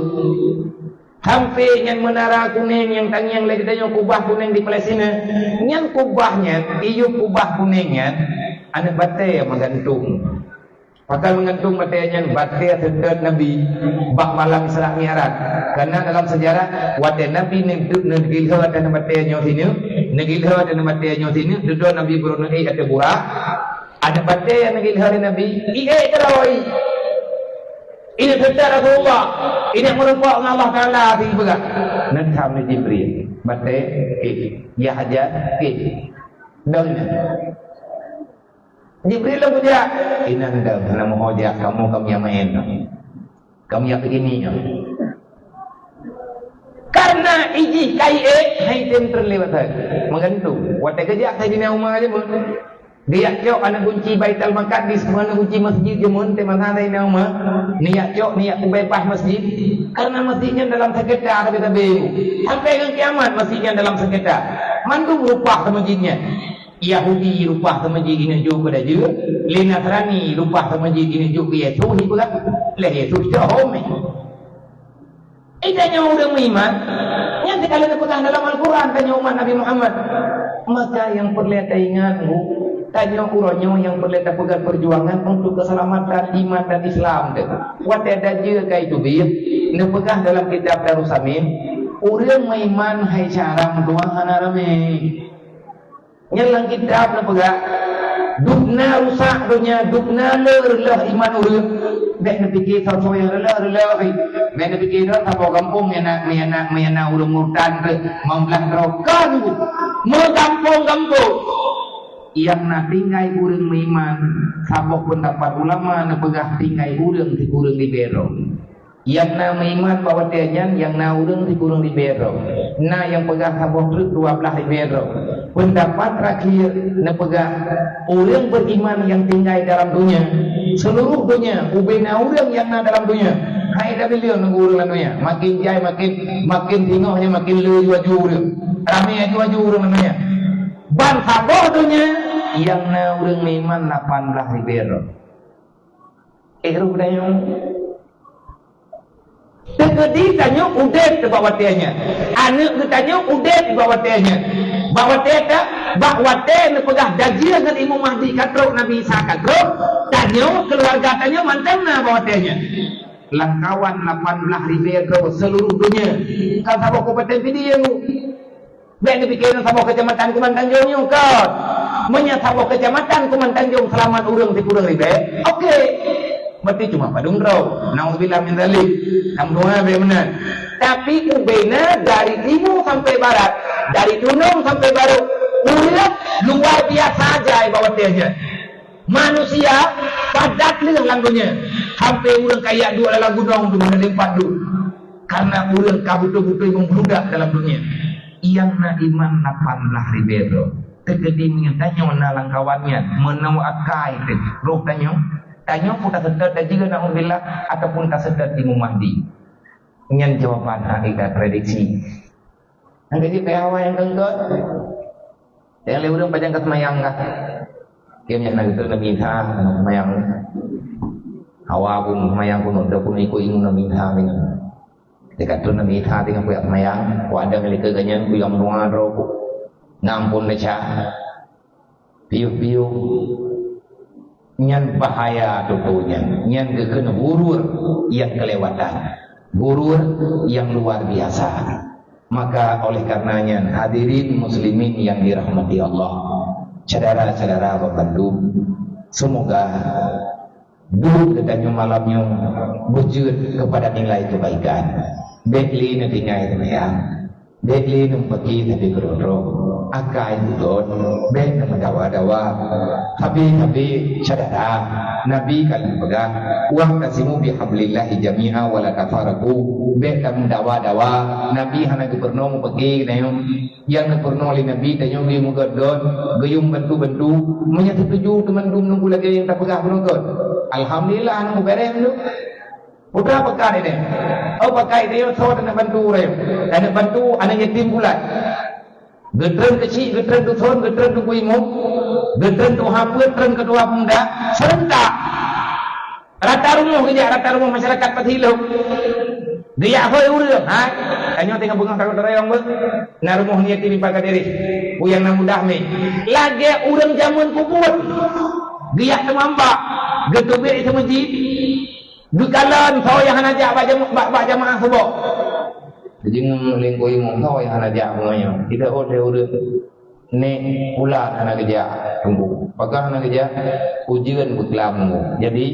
Sampoe nyan Menara Kuning nyang tangieng lé geutanyoe kubah kuning di Palestina. Nyan kubah nyan, iyup kubah kuning nyan, aneuk batée meugantung. Pakon meugantung batée nyan? Batée seutôt Nabi bak malam Isra Mi'raj. Karena dalam sejarah, watée Nabi neudeuek, neugilhô ateueh batée nyoe sineuk, neugilhô ateueh batée nyoe sineuk, dudoe Nabi Ibrahim ateueh Burak. Ada batée nyang neugilhô lé Nabi, iék keudroe. Ini seutôt Rasulullah, ini meureumpok ngon Allah Taala sipeugah. Neutham lé Jibril, batée, eh, Yahya, eh, dong nyan. Jibril lom geujak, "Inong dong, hana meuho jak, kamoe ka meumaén nyoe. Ka meupiké nyoe." Karena ijih ka iék, hai tem treun lewat hai. Meugantung. Watée geujak Saidina Umar jameun. Geujak cok aneuk gunci Baitul Maqdis, aneuk gunci masjid jameun, teuma na Saidina Umar. Neujak cok, neujak peubeubaih masjid. Karena masjid nyan dalam sengketa, tapi-tapi. Sampai ngon kiamat masjid nyan dalam sengketa. Mandum rupah masjid nyan. Yahudi rupah teumeuji ineuk jok keu dajeu, lé Nasrani rupah teumeuji ineuk jok keu Yesus, ipeugah lé Yesus cok hom. Eh, tanyoe ureuëng meuiman, nyan teuka lheueh neupeugah dalam Al-Quran, tanyoe umat Nabi Muhammad. Maka nyang peureulée taingat, Bu, tanyoe uroe nyoe nyang peureulée tapeugah perjuangan untuk keselamatan iman dan Islam teuh. Watée dajeu ka iteubiet, neupeugah dalam kitab Darussamin, ureuëng meuiman hai cara meutuah hana ramé. Nyan lam kitab neupeugah, dubna rusak donya, dubna le reuloh iman ureuëng. Bék neupike soe-soe nyang reuloh-reuloh, bék neupike droe saboh gampông meunan, meunan, meunan ureuëng murtad teuh, mamblah droe kon meugampông-gampông. Nyang na tinggai ureuëng meuiman, saboh peundapat ulama neupeugah tinggai ureuëng sikureueng ribée droe. Nyang na meuiman bak watée nyan, nyang na ureuëng sikureueng ribée droe. Na nyang peugah saboh treuk dua blaih ribée droe. Peundapat terakhir neupeugah, ureuëng beriman nyang tinggai dalam donya, seluruh donya, ubena ureuëng nyang na dalam donya. Hai tabileung nunggu ureuëng lam donya, makin jai makin, makin singoh nyan makin le aju-aju ureuëng. Ramé aju-aju ureuëng lam donya. Ban saboh donya, nyang na ureuëng meuiman lapan blaih ribée droe. Eh, roh tanyoe. Teukeudi tanyoe udeb bak watée nyan. Aneuk geutanyoe udeb bak watée nyan. Bak watée ta, bak watée neupeugah dajeu ngon Imam Mahdi ka trok, Nabi Isa ka trok, tanyoe keuluwarga tanyoe mantong na bak watée nyan. Lamkawan lapan blaih ribée droe seluruh donya. Kan saboh kabupaten Pidie. Bék neupike nyoe saboh keucamatan Kumantanjong nyoe kon. Meunyoe saboh keucamatan Kumantanjong seulamat ureuëng sikureueng ribée, oke. Berarti cuma padum droe. Naudzubillah min dzalik. Nyang dua bék meunan. Tapi ubena dari timu sampai barat, dari gunong sampai barot, ureuëng luar biasa jai bak watée nyan. Manusia padat leueh lam donya. Sampai ureuëng kaya duek lam gunong tu, meunan limpat duek. Karena ureuëng ka beutôi-beutôi meubludak dalam donya. Nyang na iman lapan blaih ribée droe. Teukeudi meunyoe tanyoe na lamkawan nyan, meunoe akai teuh roh tanyoe, tanyoe peue taseutôt dajeu, naudzubillah, ataupun taseutôt Imam Mahdi? Nyan jawaban hak kita prediksi. Nyang keujieb keu awai nyang keungkot. Nyang lé ureuëng pajan ka seumayang kah? Kém nyang na geutreun Nabi Isa seumayang. Hawa pun seumayang kunut, dah pun ikut ilmu Nabi Isa dengan. Dekat tu Nabi Isa dengan kuyak seumayang, ku ada ngelika ganyan, ku yang menua droe ku. Ngampun desya. Piôh-piôh. Nyan bahaya tutoe nyan. Nyan geukheun ghurur nyang keulewatan. Ghurur nyang luar biasa. Maka oleh karena nyan, hadirin muslimin yang dirahmati Allah, syedara-syedara bandum, semoga duek geutanyoe malam nyoe beujeuet kepada nilai kebaikan. Bék lé neutinggai seumayang. Bék lé neupeuki tapi keudroe-droe, akai udon, bék neumeudawa-dawa. Tapi, tapi, syedara, Nabi ka lheueh peugah, "Wa'tasimu bihablillahi jami'a wa la tafarraqu." Bék tameudawa-dawa. Nabi hana geupeurunoe meupeuki geutanyoe. Nyang geupeurunoe lé Nabi tanyoe geuyue meugot-got, geuyue bantu-bantu. Meunyoe teutuju keu mandum nunggu lagée nyang tapeugah bunoe got. Alhamdulillah, nunggu bereh mandum. Putra peugah ini. Oh, pakai dia, soe aneuk bantu ureuëng. Aneuk bantu, aneuk yatim bulat. Geutreun keuchik, geutreun dusun, geutreun teungku imum, geutreun tuha peuet, treun keutua pemuda, serentak. Rata rumoh geujak, rata rumoh masyarakat Patilok. Geujak hôi ureuëng, hai. Tanyoe teungoh beungoh takot rayong beuh. Na rumoh ni yatim ipat ka diri. Ku nyang na mudah mi. Lagée ureuëng jameun kubuet. Geujak teuma bak, geuteubiet di meuseujid, geukalon soe nyang hana jak bak jama-, bak, bak jamaah suboh. Jeuet lingkôi mong soe nyang hana jak meunyoe. Kita oh lé ureueng. Nek ulat hana geujak, tunggu. Paga hana geujak, ujeuen beuklam tunggu. Jadi,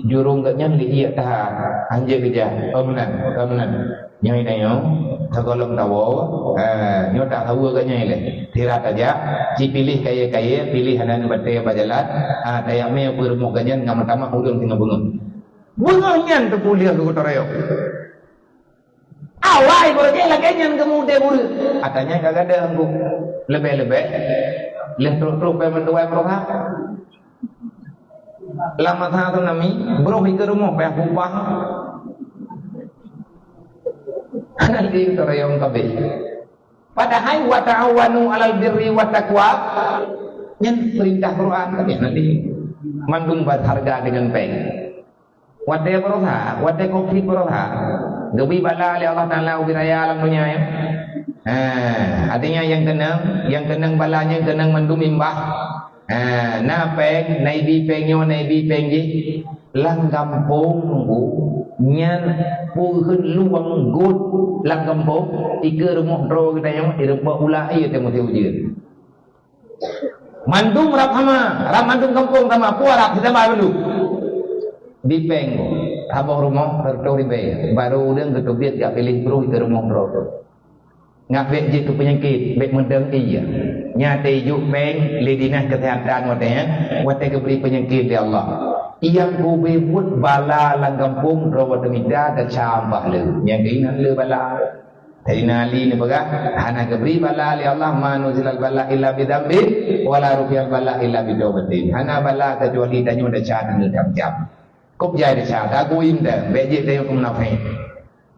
jurông geuh nyan lé ié taha, hanjeuet geujak. Oh, meunan, oh, meunan. Nyoe tanyoe, sigohlom tawoe, eh, nyoe tawoe geuh nyoe lé. Sira tajak, ci piléh kayée-kayée, piléh hana neubatée bak jalan, ah, tajak mé peue rumoh geuh nyan ngon meutamah ureueng singoh beungoh. Beungoh nyan teupuléh geuh tarayoe. Awai, beureuti lagée nyan geumudée bureue. Ata nyan ka gadeuh anggô. Leubeh-leubeh, lheueh trok-trok bée meutuwai meuruha. Lam masa tsunami, broh ikeue rumoh payah peupah. Hana lé tarayoe kabeh. Padahai, "Wa ta'awanu 'alal birri wat taqwa." Nyan peurintah Quran, tapi hana lé. Mandum berharga dengan péng. Watée berusaha, watée covid berusaha, geubri bala lé Allah Taala ubit raya lam donya nyoe. Ha, artinya nyang keunong, nyang keunong bala nyan keunong mandum imbah. Ha, na péng, na ibi péng nyoe, na ibi péng jih. Lam gampông nunggu, nyan peuheuet luwang got lam gampông, ikeue rumoh droe geutanyoe, ireupok ula ié teuh meusti ujeuen. Mandum rab sama, rab mandum gampông sama, peue rab sama mandum. Di péng, saboh rumoh, seratus ribèe, barô ureueng geuteubiet jak piléh broh ikeue rumoh droe. Ngat bék jeuet keu peunyakét, bék meudong ié. Nyan teuh ijok péng lé dinas kesehatan watée nyan, watée geubri peunyakét lé Allah. Nyang geubri buet bala lam gampông droe teumita geucam pahle. Nyang keunan le bala. Saidina Ali neupeugah, "Hana geubri bala lé Allah, ma nuzilal bala illa bi dzambin, wa la rufi'al bala illa bi taubatin." Hana bala keucuali tanyoe desya deungon gam-gam. Kop jai desya, taguin deh, bék jeuet tanyoe keu munafék.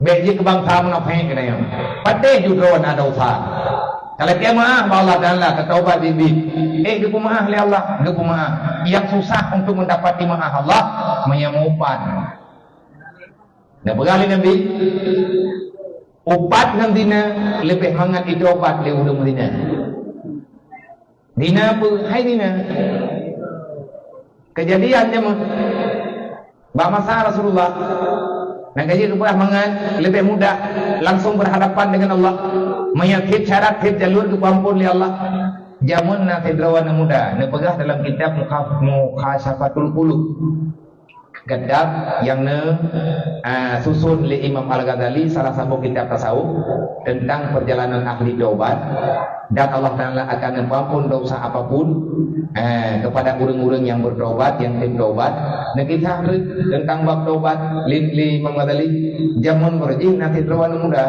Bék jeuet keu bansa munafék keu tanyoe. Patéh ju droe na desya. Ka lakée meu'ah bak Allah Taala, taubat biet-biet. Eh, geupeumeu'ah lé Allah, geupeumeu'ah. Nyang susah untuk mendapati meu'ah Allah, meunyoe meuupat. Neupeugah lé Nabi, upat ngon zina leubeh mangat jitaubat lé ureueng zina. Zina peue? Hai zina. Keujadian jameun bak masa Rasulullah, nyang ka jeuet geupeugah mangat leubeh mudah langsung berhadapan dengan Allah. Meunyoe tieb syarat, tieb jalur geupeuamphon lé Allah. Jameun na sidroe aneuk muda neupeugah dalam kitab Mukha-, Mukhasyafatul Qulub. Kitab nyang ne, ah, susun lé Imam Al-Ghazali, salah saboh kitab tasawuf tentang perjalanan ahli taubat, dan Allah Taala akan meuamphon dosa apapun, eh, kepada ureueng-ureueng nyang bertaubat, nyang tem taubat. Neukisah treuk tentang bab taubat lé, lé Imam Ghazali, jameun beureuji na sidroe aneuk muda.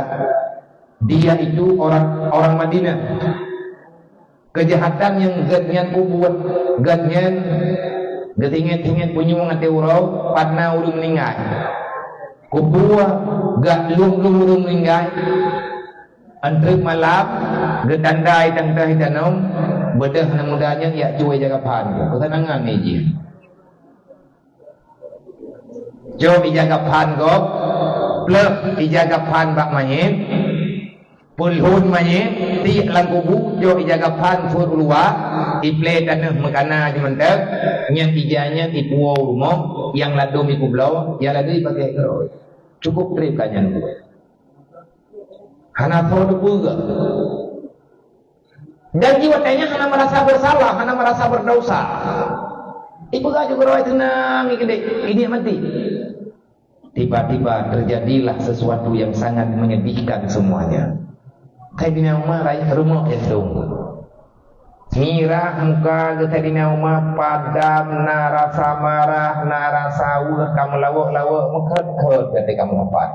Dia itu orang, orang Madinah. Keujahatan nyang gét nyan peubuet, gét nyan geusinget-singet punyueng até uroe, pat na ureueng meuninggai. Kupeue gét lom-lom ureueng meuninggai. Entrép malam, geutandai tangtah itanong, beudôh aneuk muda nyan jak cuwai jaga phan, keuseunangan jih. Jok ija gaphan gob, pleuh ija gaphan bak manyét, peulhon manyét, tiek lam kubu, jok ija gaphan phon u luwa, iplé taneuk meukana jimeunteuk, nyan ija nyan ipuwoe u rumoh, nyang ladôm ipubloe, nyang ladôm ipakèe keudroe. Cukup trép ka nyan buet. Hana soe teupeue. Dan jiwatèe nyan hana merasa bersalah, hana merasa berdosa. Ipeugah ju keudroe teunang, ikeudéh, inikmati. Tiba-tiba terjadilah sesuatu yang sangat menyedihkan semuanya. Saidina Umar rayeuk rumoh éh dong. Mirah muka geuh Saidina Umar, padam, na rasa marah, na rasa weueh, ka meulawok-lawok, meukhot-khot geuh teuka meupat.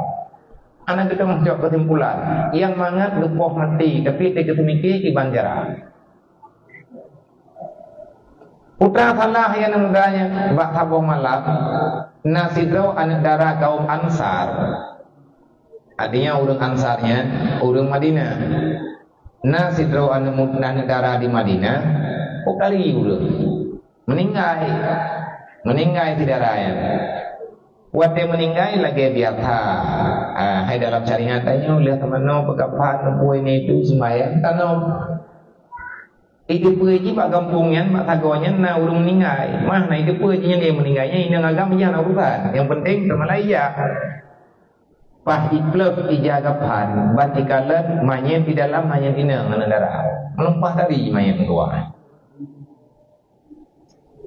Hana geuteumé cok keusimpulan, nyang mangat geupoh maté, tapi teuka teumike kiban cara. Putra salah nyang muda nyan bak saboh malam, na sidroe aneuk dara kaum Ansar. Artinya ureueng Ansar nyan ureueng Madinah. Na sidroe aneuk mud-, aneuk dara di Madinah, oh kali ureueng. Meuninggai. Meuninggai syedara nyan. Watèe meuninggai lagèe biasa. Ah, hai dalam syariat tanyoe lheueh teumanoe peugah phan, peue nyan itu sembahyang tanom. Iteupeue jih bak gampông nyan, bak sagoe nyan na ureuëng meuninggai. Mah na iteupeue jih nyan dia meuninggai nyan, inong agam ija na urusan. Nyang penting teumalaiya. Paih ipleuh ija gaphan, ban ikalon manyét di dalam, manyét inong aneuëk dara. Meulumpah dari manyét meutuah.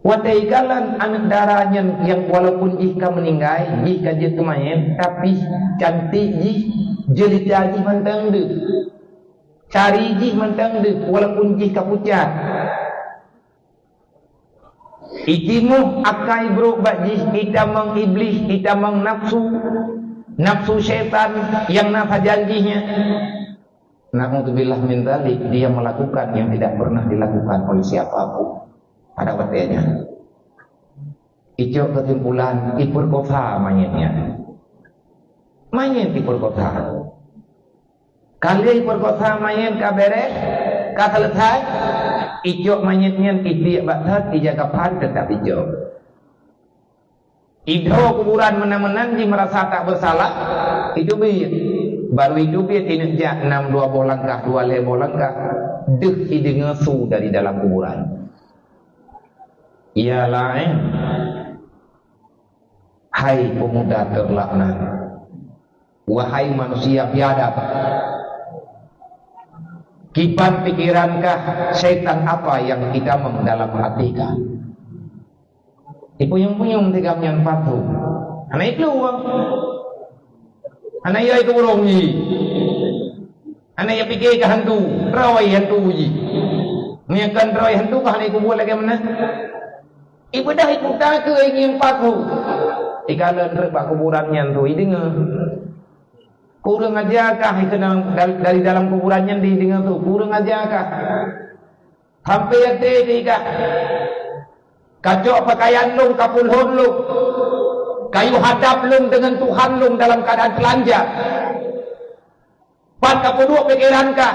Watée ikalon aneuëk dara nyan nyang walaupun jih ka meuninggai, jih ka jeuet keu manyét, tapi cantik jih, jeulita jih mantong deuh. Cari jih mantong deuh, walaupun jih ka pucat. Itimuh akai brok bak jih, itamong iblih, itamong nafsu, nafsu syaitan nyang na sajan jih nyan. Na'udzubillah min dzalik, dia melakukan yang tidak pernah dilakukan oleh siapa pun pada watée nyan. Icok keusimpulan, ipeurkosa manyét nyan. Manyét ipeurkosa. Ka lheueh ipeurkosa manyét ka béréh, ka seuleusai, icok manyét nyan itiek bak that, ija gaphan teutap icok. Idho kuburan meunan-meunan jih meurasa tak bersalah, iteubiet. Baru iteubiet ineuk jak nam dua boh langkah, dua lhée boh langkah, deuh ideungoe su dari dalam kuburan. Ya laén. Hai pemuda terlaknat, wahai manusia biadab, kiban pikeran kah syaitan apa yang itamong dalam hati kah? Ipuyong-puyong tigam nyan patung. Hana iklueng. Hana yai keu burông jih. Hana yai pike keu hantu, roi hantu jih. Meunyoe kon roi hantu, ka hana ikubuet lagée meunan. Ibeudôh ikuta keu ingieng paku. Ikalon rot bak kuburan nyan tu, ideungoe. Kureueng aja kah ikeunong dal-, dari dalam kuburan nyan ideungoe tu, kureueng aja kah. Sampai até keu ikah. Kacok peukayan lôn, kapulhon lôn. Kayue hadab lôn deungon Tuhan lôn dalam keuadaan teulanja. Pat kapeuduek pikeran kah?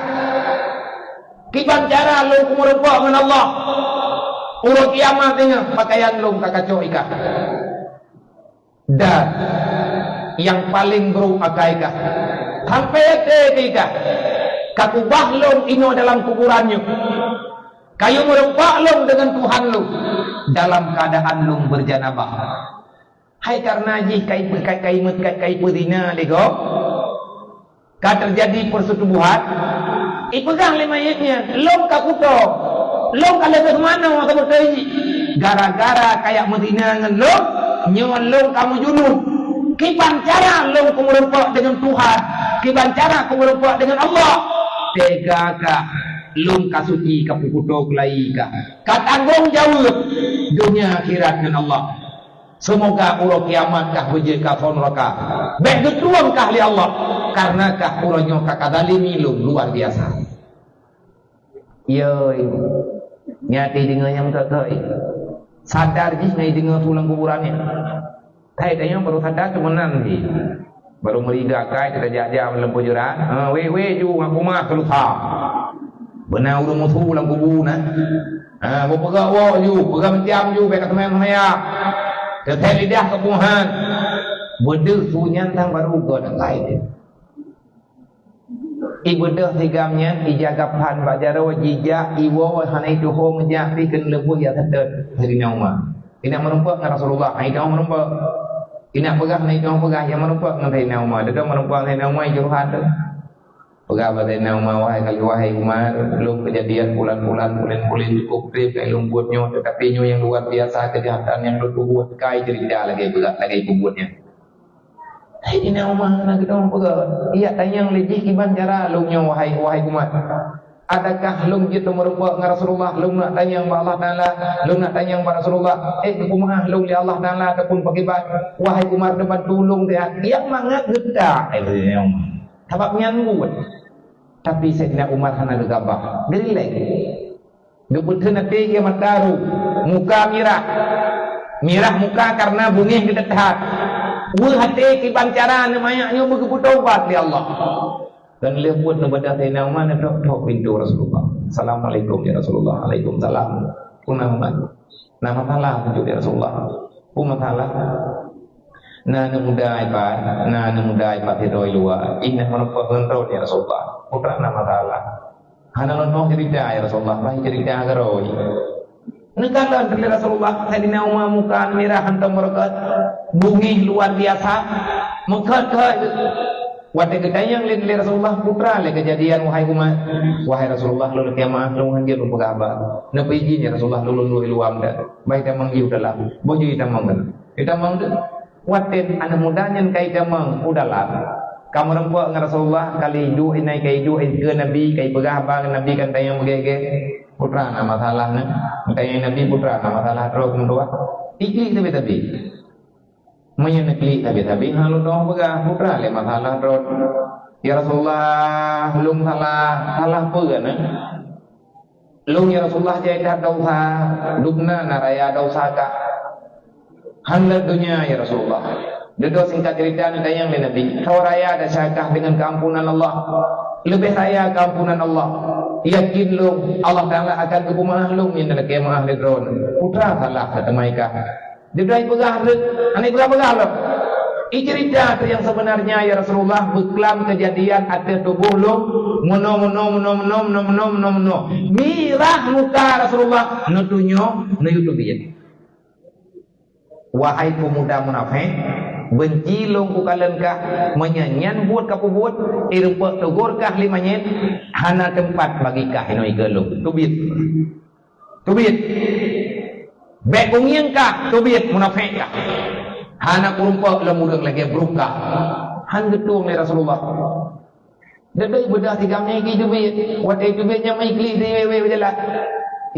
Kiban cara lôn kumeureumpok ngon Allah? Uroe kiamat nyoe peukayan lôn kakacok ikah. Dan nyang paleng brok akai kah, sampai até keu ikah, kakubah lôn inoe dalam kuburan nyoe. Kayue meureumpok lôn deungon Tuhan lôn dalam keuadaan lôn beujanabah. Hai kareuna jih kai, kai, kai, kai, kai, kai peuzina lé gob. Ka teujadi peusetubuhan, ipeugah lé manyét nyan, "Lôn ka kuto, lôn ka leubeh manoe keu beutôi jih. Gara-gara kajak meuzina ngon lôn, nyoe lôn ka meujunub. Kiban cara lôn kumeureumpok deungon Tuhan, kiban cara kumeureumpok deungon Allah. Teuga kah lôn ka suci, ka kukuto keulayi kah, ka tanggong jaweueb donya akhirat ngon Allah." Seumoga uroe kiamat kah beujeuet kasoe nuraka. Bék geutrueng kah lé Allah, kareuna kah uroe nyoe ka kazalimi lôn luar biasa. Yoi, nyan ideungoe nyang beutôi-toi. Sadar jih ngon ideungoe su lam kuburan nyan. Hai tanyoe baru sadar teumeunan jih. Baru meuriga akai, tajak-jak lam peujuran. Ha, weh, weh, ju, ngaku mah keuluha. Beuna ureuëng musu lam kubu na. Ha, beupeugah woe ju, peugah meucam ju, bék ka seumayang-seumayang. Teuthét lidah keu Tuhan. Beudeuh su nyan tan baru göt akai. Ibeudôh sigam nyan, ija gaphan bak jaroe, jijak, iwoe, hana ituho meujak pih keuneuk leubuih jak seutôt Saidina Umar. Indak meurumpok ngon Rasulullah, hana ituho meurumpok. Indak peugah, hana ituho peugah, nyang meurumpok ngon Saidina Umar. Dudoe meurumpok ngon Saidina Umar, ijurhat tu. Peugah bak Saidina Umar, "Wahai kali, wahai Umar, lôn keujadian bulan-bulan, buleuen-buleuen cukôp treb ka lôn buet nyoe, teutapi nyoe nyang luar biasa keujahatan nyang lôn peubuet, kai ceurita lagée beurat lagée peubuet nyan." Hai Saidina Umar na geudong peugah, "Ijak tanyong lé jih kiban cara lôn nyoe, wahai, wahai Umar. Adakah lôn jeuet meurumpok ngon Rasulullah, lôn nak tanyong bak Allah Taala, lôn nak tanyong bak Rasulullah, eh, geupeumaáh lôn lé Allah Taala ataupun pakriban, wahai Umar, neubantu lôn siat." Nyang mangat geutak, eh, Saidina Umar. Sabab nyan buet. Tapi Saidina Umar hana geugabah, geurilek. Geupeutheun até ia mata ru, muka mirah. Mirah muka kareuna beungéh geudet that. Weueh até kiban cara aneuk manyak nyoe beugeupeutobat lé Allah. Dan lheueh buet neubadah Saidina Umar, neutok-tok pintoe Rasulullah. "Assalamualaikum ya Rasulullah." "Waalaikumsalam." "Peue na Umar?" "Na masalah, ya Rasulullah." "Peue masalah?" "Na aneuk muda ipat, na aneuk muda ipat sidroe luwa. Ih na meurumpok ngon droe, ya Rasulullah. Peue na masalah?" Hana lôn noh cerita, ya Rasulullah, bah cerita keurôi. Neukalon lé Rasulullah, Saidina Umar muka mirah hantom beureukat, bungéh luar biasa, meukat-kat. Watée geutanyong lé, lé Rasulullah, "Peue teuma lé keujadian, wahai Umar?" "Wahai Rasulullah, lôn lakée meu'ah, lôn hana lôn peugah haba." "Neupeuidin, ya Rasulullah, lôn lôn luwah luam dah." "Bah itamong jih u dalam." Boh jih itamong keunoe. Itamong deuh. Watée aneuëk muda nyan ka itamong u dalam, ka meurumpok ngon Rasulullah, ka lheueh iduek inan, ka iduek ikeue Nabi, ka ipeugah haba ngon Nabi, ka itanyong beugée-gée. "Peue teuma na masalah nyoe?" Itanyong Nabi, "Peue teuma na masalah droe keu meutuah?" Iklik sabe-sabe. Meunyoe neuklik sabe-sabe, hana lôn noh peugah, "Peue teuma lé masalah droe?" "Ya Rasulullah, lôn salah." "Salah peue nyoe?" "Lôn, ya Rasulullah, jai that desya, dubna na raya desya kah." "Han lé donya, ya Rasulullah." Dudoe singkat cerita, neutanyong lé Nabi, "Soe raya desya kah deungon keuampunan Allah?" "Leubeh raya keuampunan Allah. Yakin lôn, Allah Taala akan geupeumeu'ah lôn nyang lakée meu'ah lé droe." "Peue teuma salah kah teuma kah?" Dudoe ipeugah rhët, hana ipeugah-peugah lom. Icerita teuh nyang sebenarnya, ya Rasulullah, beuklam keujadian ateueh tuboh lôn, meunoe, meunoe, meunoe. Mirah muka Rasulullah, neutunyok, neuyue teubiet. "Wahai peumuda munafék, beunci lôn kukalon kah, meunyoe nyan buet kapeubuet, irumpok teugor kah lima nyet, hana teumpat bagi kah inoe ikeue lôn. Teubiet. Teubiet. Bék kungieng kah, teubiet, munafék kah. Hana kurumpok lom ureuëng lagée brok kah." Han geutueng lé Rasulullah. Dada ibeudôh tiga minggu teubiet. Watée teubiet nyan meuiklik di wéh-wéh beujalan.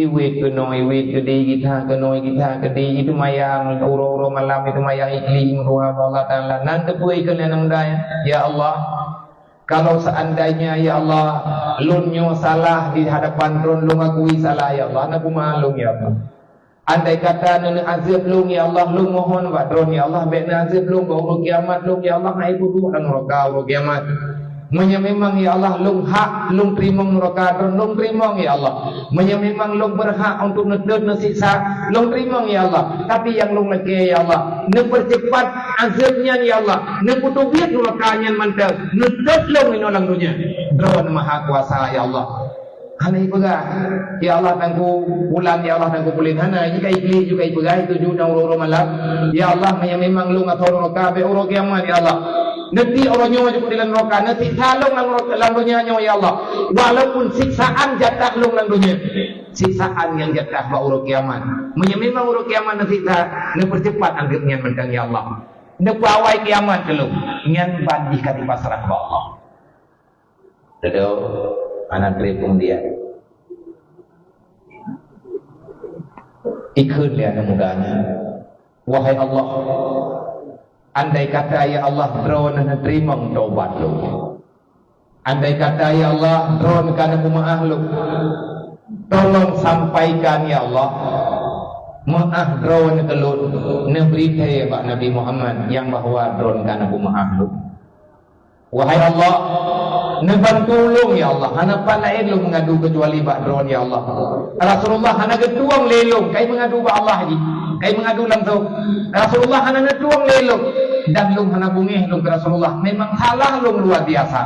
Iwét keunoe, iwét keudeh, gita keunoe, gita keudeh. Itu mayang, uroe-uroe malam itu mayang iklik meudoá bak Allah Taala. Nan teupeue ikheun lé aneuk muda nyan, "Ya Allah, kalau seandainya, ya Allah, lôn nyoe salah di hadapan Droen, lôn akui salah, ya Allah, neupeumeu'ah lôn, ya Allah. Andai kata neuneuk azeueb lôn, ya Allah, lôn mohon bak Droen, ya Allah, bék neuazeueb lôn bak uroe kiamat lôn, ya Allah, hana ipeuduek lam nuraka uroe kiamat. Meunyoe memang, ya Allah, lôn hak lôn teurimong nuraka Droen, lôn teurimong, ya Allah. Meunyoe memang lôn beurhak untuk neutot neusiksa, lôn teurimong, ya Allah. Tapi nyang lôn lakée, ya Allah, neupeuceupat azeueb nyan, ya Allah, neupeuteubiet nuraka nyan mantong, neutot lôn inoe lam donya. Droen Maha Kuasa, ya Allah." Hana ipeugah, "Ya Allah, Teungku Pulan, ya Allah, Teungku Pulan." Hana, jika iklik juga ipeugah, itu ju dan uroe-uroe malam. "Ya Allah, meunyoe memang lôn atau nuraka, bék uroe kiamat, ya Allah. Neuti uroe nyoe jukuk di lam nuraka, neusiksa lôn lam nuraka, lam donya nyoe, ya Allah. Walaupun siksaan jatah lôn lam donya, siksaan nyang jatah bak uroe kiamat. Meunyoe memang uroe kiamat neusiksa, neupeuceupat azeueb nyan mantong, ya Allah. Neupeuawai kiamat keu lôn." Nyan ban jih ka dipasrah bak Allah. Dudoe, hana trép keumudian, ikheun lé aneuk muda nyan, "Wahai Allah, andai kata, ya Allah, Droen neuteurimong taubat lôn. Andai kata, ya Allah, Droen ka neupeumeu'ah lôn, tolong sampaikan, ya Allah, meu'ah Droen keu lôn, neubri thée bak Nabi Muhammad nyang bahwa Droen ka neupeumeu'ah lôn." "Wahai Allah, neubantu ulôn, ya Allah. Hana pat laén lôn meungadu keucuali bak Droen, ya Allah. Rasulullah hana geutueng lé lôn, kai meungadu bak Allah jih, kai meungadu langsông. Rasulullah hana neutueng lé lôn, dan lôn hana beungéh lôn keu Rasulullah. Memang salah lôn luar biasa.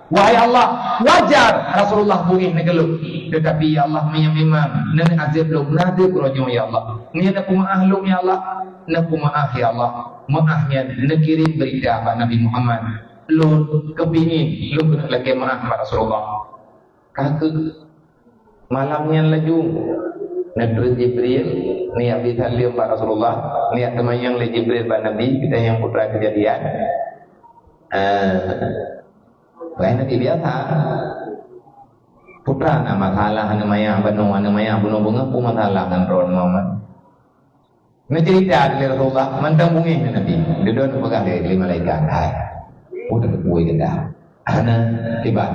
Wahai Allah, wajar Rasulullah beungéh neuh keu lôn. Teutapi, ya Allah, meunyoe memang neuneuk azeueb lôn, neuazeueb uroe nyoe, ya Allah. Meunyoe neupeumeu'ah lôn, ya Allah, neupeumeu'ah, ya Allah. Meu'ah nyan neukirém beurita bak Nabi Muhammad. Lôn keupingin lôn keuneuk lakée meu'ah bak Rasulullah." Ka kheueh malam nyan laju, neutrön Jibril, neujak bri saleuem bak Rasulullah, neujak teumanyong lé Jibril bak Nabi, geutanyong peue teuma keujadian. Eh, bukan Nabi biasa. "Peue teuma na masalah aneuk manyak bunoe, aneuk manyak bunoe beungoh, peue masalah ngon droeneuh Muhammad?" Neuceurita lé Rasulullah, mantong beungéh ngon Nabi. Dudoe neupeugah lé, lé malaikat, "Hai, peue teuma geupeugah?" Hana, kiban.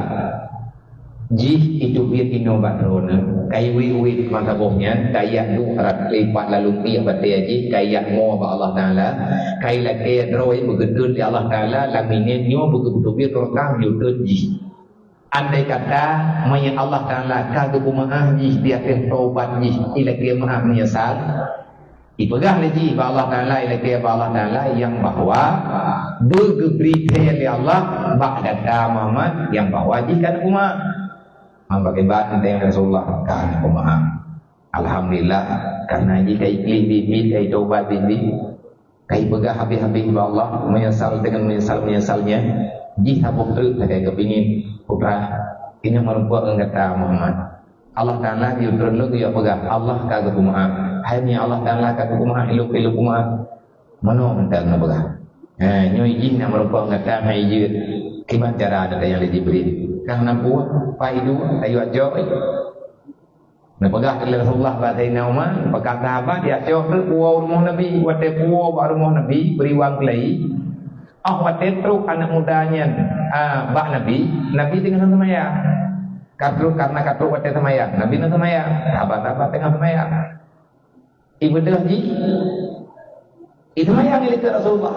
Jih iteubiet inoe bak droeneuh, ka iwét-wét masa boh nyan, ka ijak duek rot lipat lalong pih batée jih, ka ijak mo bak Allah Taala, ka ilakée droe beugeutot lé Allah Taala lam minyéuk nyoe beugeupeuteubiet roh kah meunyoe tot jih. Andai kata, meunyoe Allah Taala ka geupeumeu'ah jih di ateueh tobat jih, ilakée meu'ah meunyeusal, ipeugah lé jih bak Allah Taala, ilakée bak Allah Taala nyang bahwa beugeubri thée lé Allah bak gata Muhammad nyang bahwa jih ka neupeumat. Bagaimana dengan Rasulullah? Kan pemahaman. Alhamdulillah, karena ini kai klik bibi, kai tobat bibi, kai peugah habéh-habéh bak Allah, menyesal dengan menyesal-menyesalnya. Jih saboh treuk sagai kepingin, putra, ini merupakan kata Muhammad. Allah Ta'ala di ulôn lôn ya peugah, Allah ka geupeumaaf. Hai ni Allah Ta'ala ka geupeumaaf, ilok ilok peumaaf. Mano mantong na peugah. Ha, nyoe jih na merupakan kata hai jeuet. Kiban cara ada yang Jibril. Kang na buah, pai dua, ayo ajok. Neupeugah lé Rasulullah bak Saidina Umar, peugah sahabat, "Di Aceh tu puwoe rumoh Nabi." Watée puwoe bak rumoh Nabi, beriwang keulai. Oh, watée trok aneuk muda nyan, ah, bak Nabi, Nabi teungoh seumayang. Ka trok, karena ka trok watée seumayang, Nabi na seumayang. Sahabat-sahabat teungoh seumayang. Ibeudôh jih, iseumayang lé Rasulullah.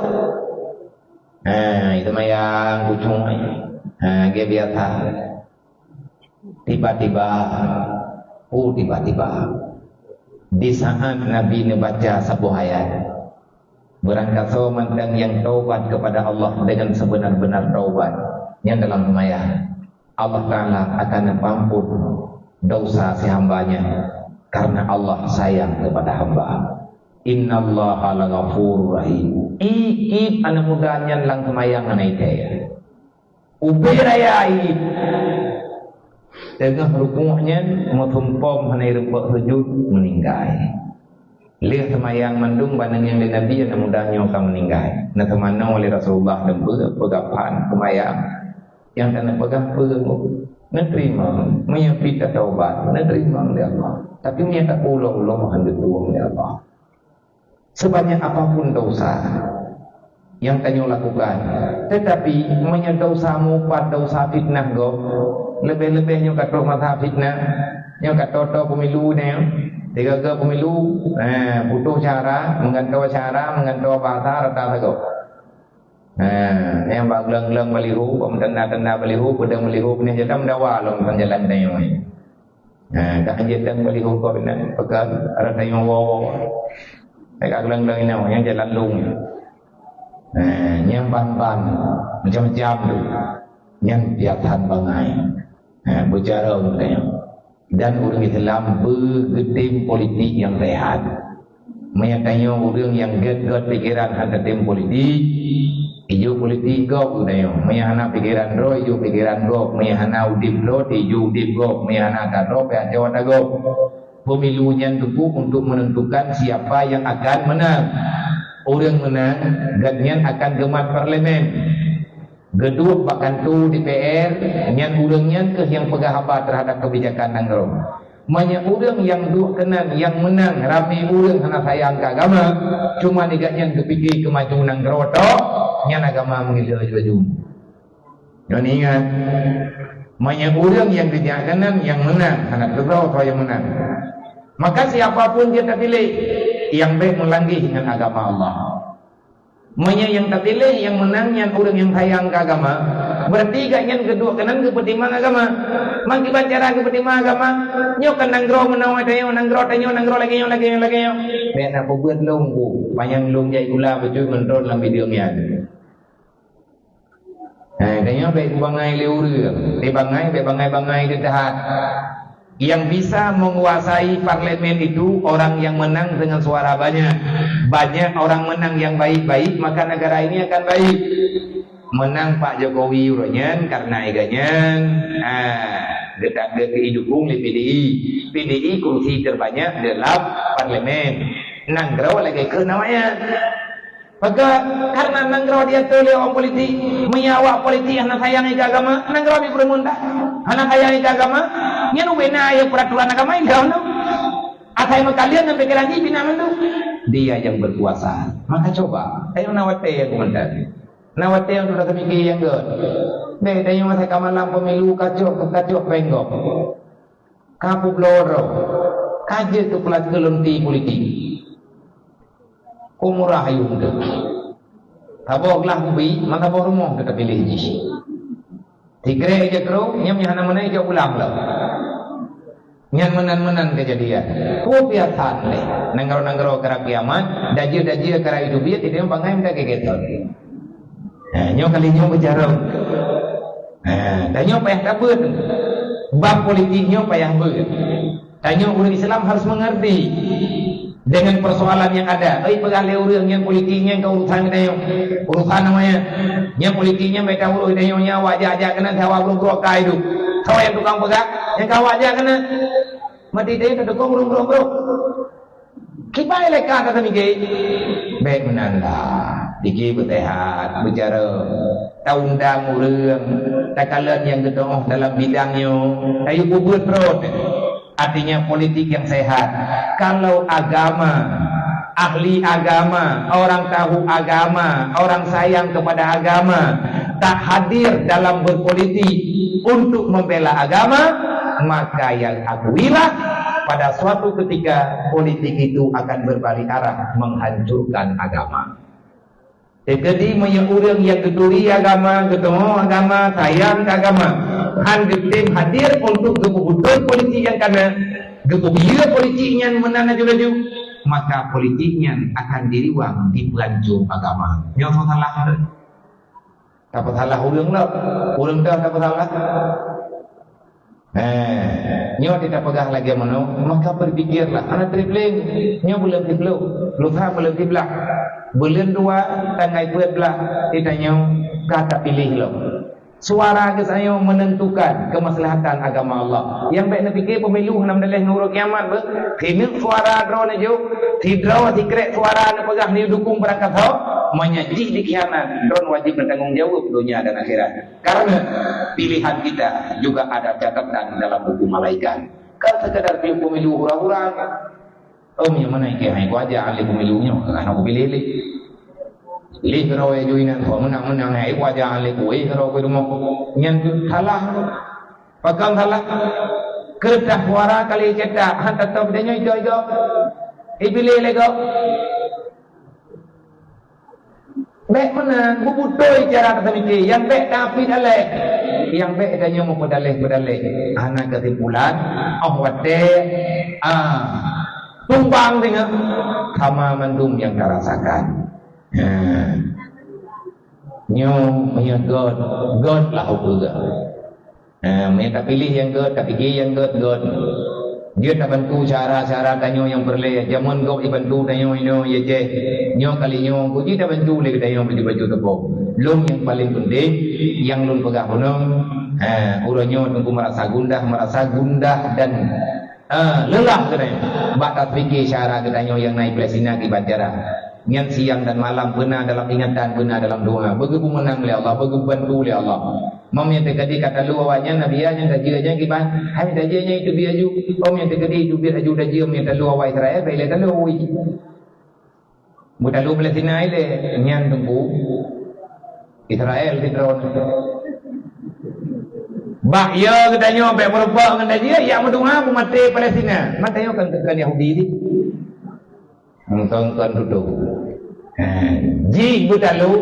Ha, iseumayang kucung. Ha, ge biasa. Tiba-tiba, oh, tiba-tiba, di saat Nabi neubaca saboh ayat, "Beurangkasoe mantong nyang taubat kepada Allah dengan sebenar-benar taubat," nyang dalam seumayang, Allah Ta'ala akan meuampôn dosa si hamba nyan, karena Allah sayang kepada hamba. "Innallaha laghafurur rahim." Ié-ié aneuk muda nyan lam seumayang hana itéh. Ubé raya ié. Teungoh rukuk nyan, meusumpom hana irumpok sujud, meuninggai. Lheueh seumayang mandum, ban neungieng lé Nabi, aneuk muda nyoe ka meuninggai. Na teumanoe lé Rasulullah dan pe-, peugah phan seumayang. Nyang ka neupeugah peue? Neuteurimong. Meunyoe pih tataubat, neuteurimong lé Allah. Tapi meunyoe tapulo-ulo, hana teurimong lé Allah. Sebanyak apapun dosa yang tanyoe lakukan, tetapi meunyoe dosa mupat, dosa fitnah gob, leubeh-leubeh nyoe ka trok masa fitnah, nyoe ka toe-toe pemilu nyoe, tiga-tiga pemilu, eh, putôh syara, meugantoe syara, meugantoe bahasa, rata sagoe. Ha, nyang bak gleng-gleng baliho, bak meutanda-tanda baliho, peudong baliho, peunoh jalan meudawa lom jalan tanyoe. Ha, dak jeuet dong baliho keu inan, peugah rot tanyoe woe-woe. Dak gleng-gleng inoe, nyang jalan lông. Ha, nyang ban-ban, macam-macam tu. Nyang piatan bangai. Ha, beucara ureuëng tanyoe. Dan ureuëng Islam beugeutem politik nyang sehat. Meunyoe tanyoe ureuëng nyang gét-gét pikeran hana tem politik, ijok politik gob tanyoe. Meunyoe hana pikeran droe, ijok pikeran gob. Meunyoe hana udeb droe, ijok udeb gob. Meunyoe hana ata droe, pih ata gob. Pemilu nyan teupeu untuk menentukan siapa yang akan menang. Ureuëng menang, gobnyan akan geumat parlemen. Geuduek bak kantô D P R, nyan ureuëng nyan kheueh nyang peugah haba terhadap kebijakan nanggroe. Meunyoe ureuëng nyang duek keunan nyang meunang ramé ureuëng hana sayang keu agama, cuma nibak nyan geupike keumaju nanggroe tok, nyan agama meungilu laju-laju. Nyoe ingat, meunyoe ureuëng nyang geujak keunan nyang meunang, hana teutroe soe nyang meunang. Maka siapa pun jeuet tapiléh, nyang bék meulanggeh ngon agama Allah. Meunyoe nyang tapiléh nyang meunang nyan ureuëng nyang sayang keu agama, beurati gobnyan geuduek keunan geupeutimang agama. Mangkiban cara geupeutimang agama, nyoe kan nanggroe meunoe tanyoe, nanggroe tanyoe, nanggroe lagée nyoe, lagée nyoe, lagée nyoe. Bék na peubeuet lôn ku, panyang lôn jai gula beutôi meunurot lam video nyan. Hai, tanyoe bék bangai lé ureuëng, bék bangai, bék bangai-bangai di dahat. Yang bisa menguasai parlemen itu orang yang menang dengan suara banyak. Banyak orang menang yang baik-baik, maka negara ini akan baik. Menang Pak Jokowi uroe nyan karena iga nyan, ah, geutangga keu idukung lé P D I. P D I kursi terbanyak dalam parlemen. Nanggroe lagée keu namanya. Maka, karena nanggroe diatur lé awak politik, meunyoe awak politik hana sayang keu agama, nanggroe dipeureumeun dah. Hana sayang keu agama, nyan ubena ayat peraturan agama indah tu. Asai meukalon ngon pikiran jih bina mandum. Dia yang berkuasa. Maka coba, ayo na watée nyang komentar. Na watée nyang sudah seumiké nyang gét. Deh, deh nyang masa kamalam pemilu kacok, kacok penggok. Ka peubloe droe. Ka jeuet keu peulaku lonti politik. Ko murah ayue muda. Saboh glah kubi, meusaboh rumoh ka tapiléh jih. Sikrek ija kru, nyam nyang hana meunan ija ulang lom. Nyan meunan-meunan keujadian. Ko biasa lé. Nanggroe-nanggroe karab kiamat, dajeu-dajeu karab idubiet, itu nyang bangai muda gegeton. Ha, nyoe kali nyoe beujarong. Ha, dan nyoe payah tabeuet. Bab politik nyoe payah beuet. Tanyoe ureuëng Islam harus mengerti dengan persoalan yang ada. Oi, peugah lé ureuëng nyan politik nyan ka urusan geutanyoe. Urusan namanya. Nyan politik nyan beda urus geutanyoe, nyan awak jak-jak keunan, sawa brok-brok ka itu. Sawa yang tukang peugah, yang ka awak jak keunan. Mati deh, tak tukang brok-brok. Kiban lé ka tatamike? Bék meunan lah. Pike beusehat, beucara. Taundang ureuëng, takalon nyang geutuoh dalam bidang nyoe, tayue peubuet rot. Artinya politik yang sehat. Kalau agama, ahli agama, orang tahu agama, orang sayang kepada agama, tak hadir dalam berpolitik untuk membela agama, maka yang akuilah pada suatu ketika politik itu akan berbalik arah menghancurkan agama. Jadi meunyoe ureuëng nyang geuturi agama, geutuoh agama, sayang keu agama, han geutem hadir untuk geupeubeutôi politik nyang kana, geupeubiyeu politik nyan meunan laju-laju, maka politik nyan akan diriwang dipeuancô agama. Nyoe soe salah? Tapeusalah ureuëng lom. Ureuëng dah tapeusalah. Eh, nyoe tapeugah lagée meunoe, maka berpikirlah. Hana tripling, nyoe buleuen siploh, lusa buleuen siblah, buleuen dua tanggai peuet blah, geutanyoe ka tapiléh lom. Suara geutanyoe menentukan kemaslahatan agama Allah. Nyang bék neupike pemilu hana meudaléh ngon uroe kiamat beuh. Keuneuk suara droeneuh jok, sidroe sikrek suara neupeugah neudukung barangkasoe, meunyoe jih dikhianat, droeneuh wajéb meutanggong jaweueb donya dan akhirat. Karena pilihan kita juga ada catatan dalam buku malaikat. Kan sekadar pemilu hura-hura. Oh, nyang mana ikeu hai ku aja ahli pemilu nyoe, kan aku pilih lé. Lih kero ju inan ko menang-menang hai ku aja ahli ku, eh, kero ku rumoh. Nyan tu salah. Pakon salah. Kertas suara kali cetak, han tetap dia nyoe ijo-ijo. Ipilih lego. Bék meunan, beubutôi cara tatamike, nyang bék tapi daleh. Nyang bék tanyoe meupeudaleh-peudaleh. Hana keusimpulan, oh watée, ah, tumbang singoh, sama mandum nyang tarasakan. Ha. Nyoe meunyoe göt, göt lah ukeue geuh. Ha, meunyoe tapiléh nyang göt, tapike nyang göt-göt. Jeuet tabantu syedara-syedara tanyoe nyang peureulée. Jameun gob jibantu tanyoe inoe, ya jeh. Nyoe kali nyoe, kuji tabantu lé geutanyoe baju-baju teupok. Lôn nyang paleng peunteng, nyang lôn peugah bunoe, ha, uroe nyoe Teungku meurasa gundah, meurasa gundah dan, ha, leulah geutanyoe. Bak tapike syedara geutanyoe nyang na i Palestina kiban cara. Nyan siang dan malam beuna dalam ingatan, beuna dalam doa. Beugeupeumeunang lé Allah, beugeubantu lé Allah. Meunyoe teukeudi ka talu awaknyan, Nabi, nyan tajeuet nyan kiban. Hai tajeuet nyan iteubiet aju. Meunyoe teukeudi iteubiet aju tajeuet, meunyoe talu awak Israel, bèk lé talu. Beutalu Palestina ilèe, nyan Teungku. Israel sidroe. Bah, ya geutanyoe bèk meurumpok ngon tajeuet, ya meudoa beumaté Palestina. Maté nyoe kan, kan Yahudi di. Engkon-kon dudoe. Ha, jih beutalu,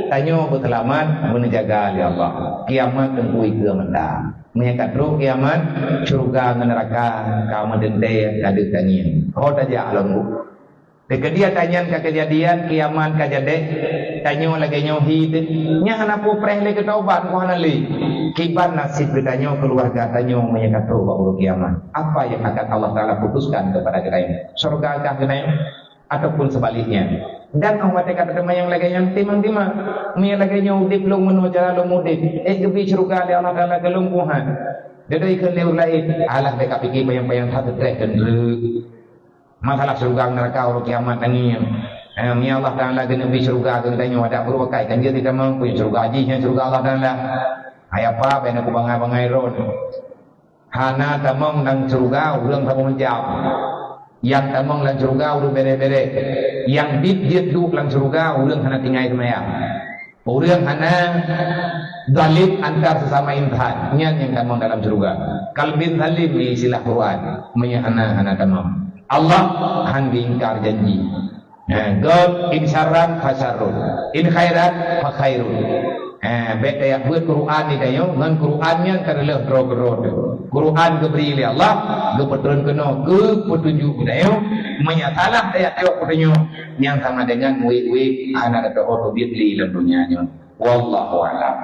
tanyoe beuseulamat, beuneujaga lé Allah. Kiamat teungku ikeue mantong. Meunyoe ka trok kiamat, syeuruga ngon neuraka ka meudeuntée ka deuh tangieng. Ho tajak lom bu. Teukeudi ata nyan ka keujadian, kiamat ka jadeh, tanyoe lagée nyoe hi teuh. Nyan hana peue preh lé keu taubat, ko hana lé. Kiban naseb geutanyoe, keuluwarga tanyoe meunyoe ka trok bak uroe kiamat. Apa yang akan Allah Taala putuskan kepada geutanyoe? Syeuruga kah geutanyoe? Ataupun sebaliknya. Dan óh watée ka teuma nyang lagée nyan, timang-timang. Meunyoe lagée nyoe udeb lôn, meunoe cara lôn udeb, éh geubi syeuruga lé Allah Taala keu lôn, Tuhan. Dedoi keu lé ureuëng laén, alah bèk ka pike panyang-panyang that, stress dan reuk. Masalah syeuruga ngon neuraka uroe kiamat tangieng. Eh, meunyoe Allah Taala geuneuk bi syeuruga keu geutanyoe, adak beureupakai kan jeuet tamong, peue syeuruga jih nyan syeuruga Allah Taala. Hai apa, bèk na kubangai-bangai droe. Hana tamong lam syeuruga ureuëng saboh jam. Nyang tamong lam syeuruga ureuëng bèrèh-bèrèh. Nyang biet-biet duek lam syeuruga ureuëng hana tinggai seumayang. Ureuëng hana zalim antar sesama insan. Nyan nyang tamong dalam syeuruga. Kalbin salim, istilah Quran. Meunyoe hana, hana tamong. Allah han geuingkar janji. Ha, göt, in syarran fa syarrun, in khairan fa khairun. Ha, bèk tajak beuet Quran di tanyoe, ngon Quran nyan ka reuloh droe keudroe teuh. Quran geubri lé Allah, geupeutreun keunoe keu peutunjuk geutanyoe. Meunyoe salah tajak teuh peutunjuk, nyan sama dengan wék-wék hana teuh teubiet lé lam donya nyoe. Wallahu a'lam.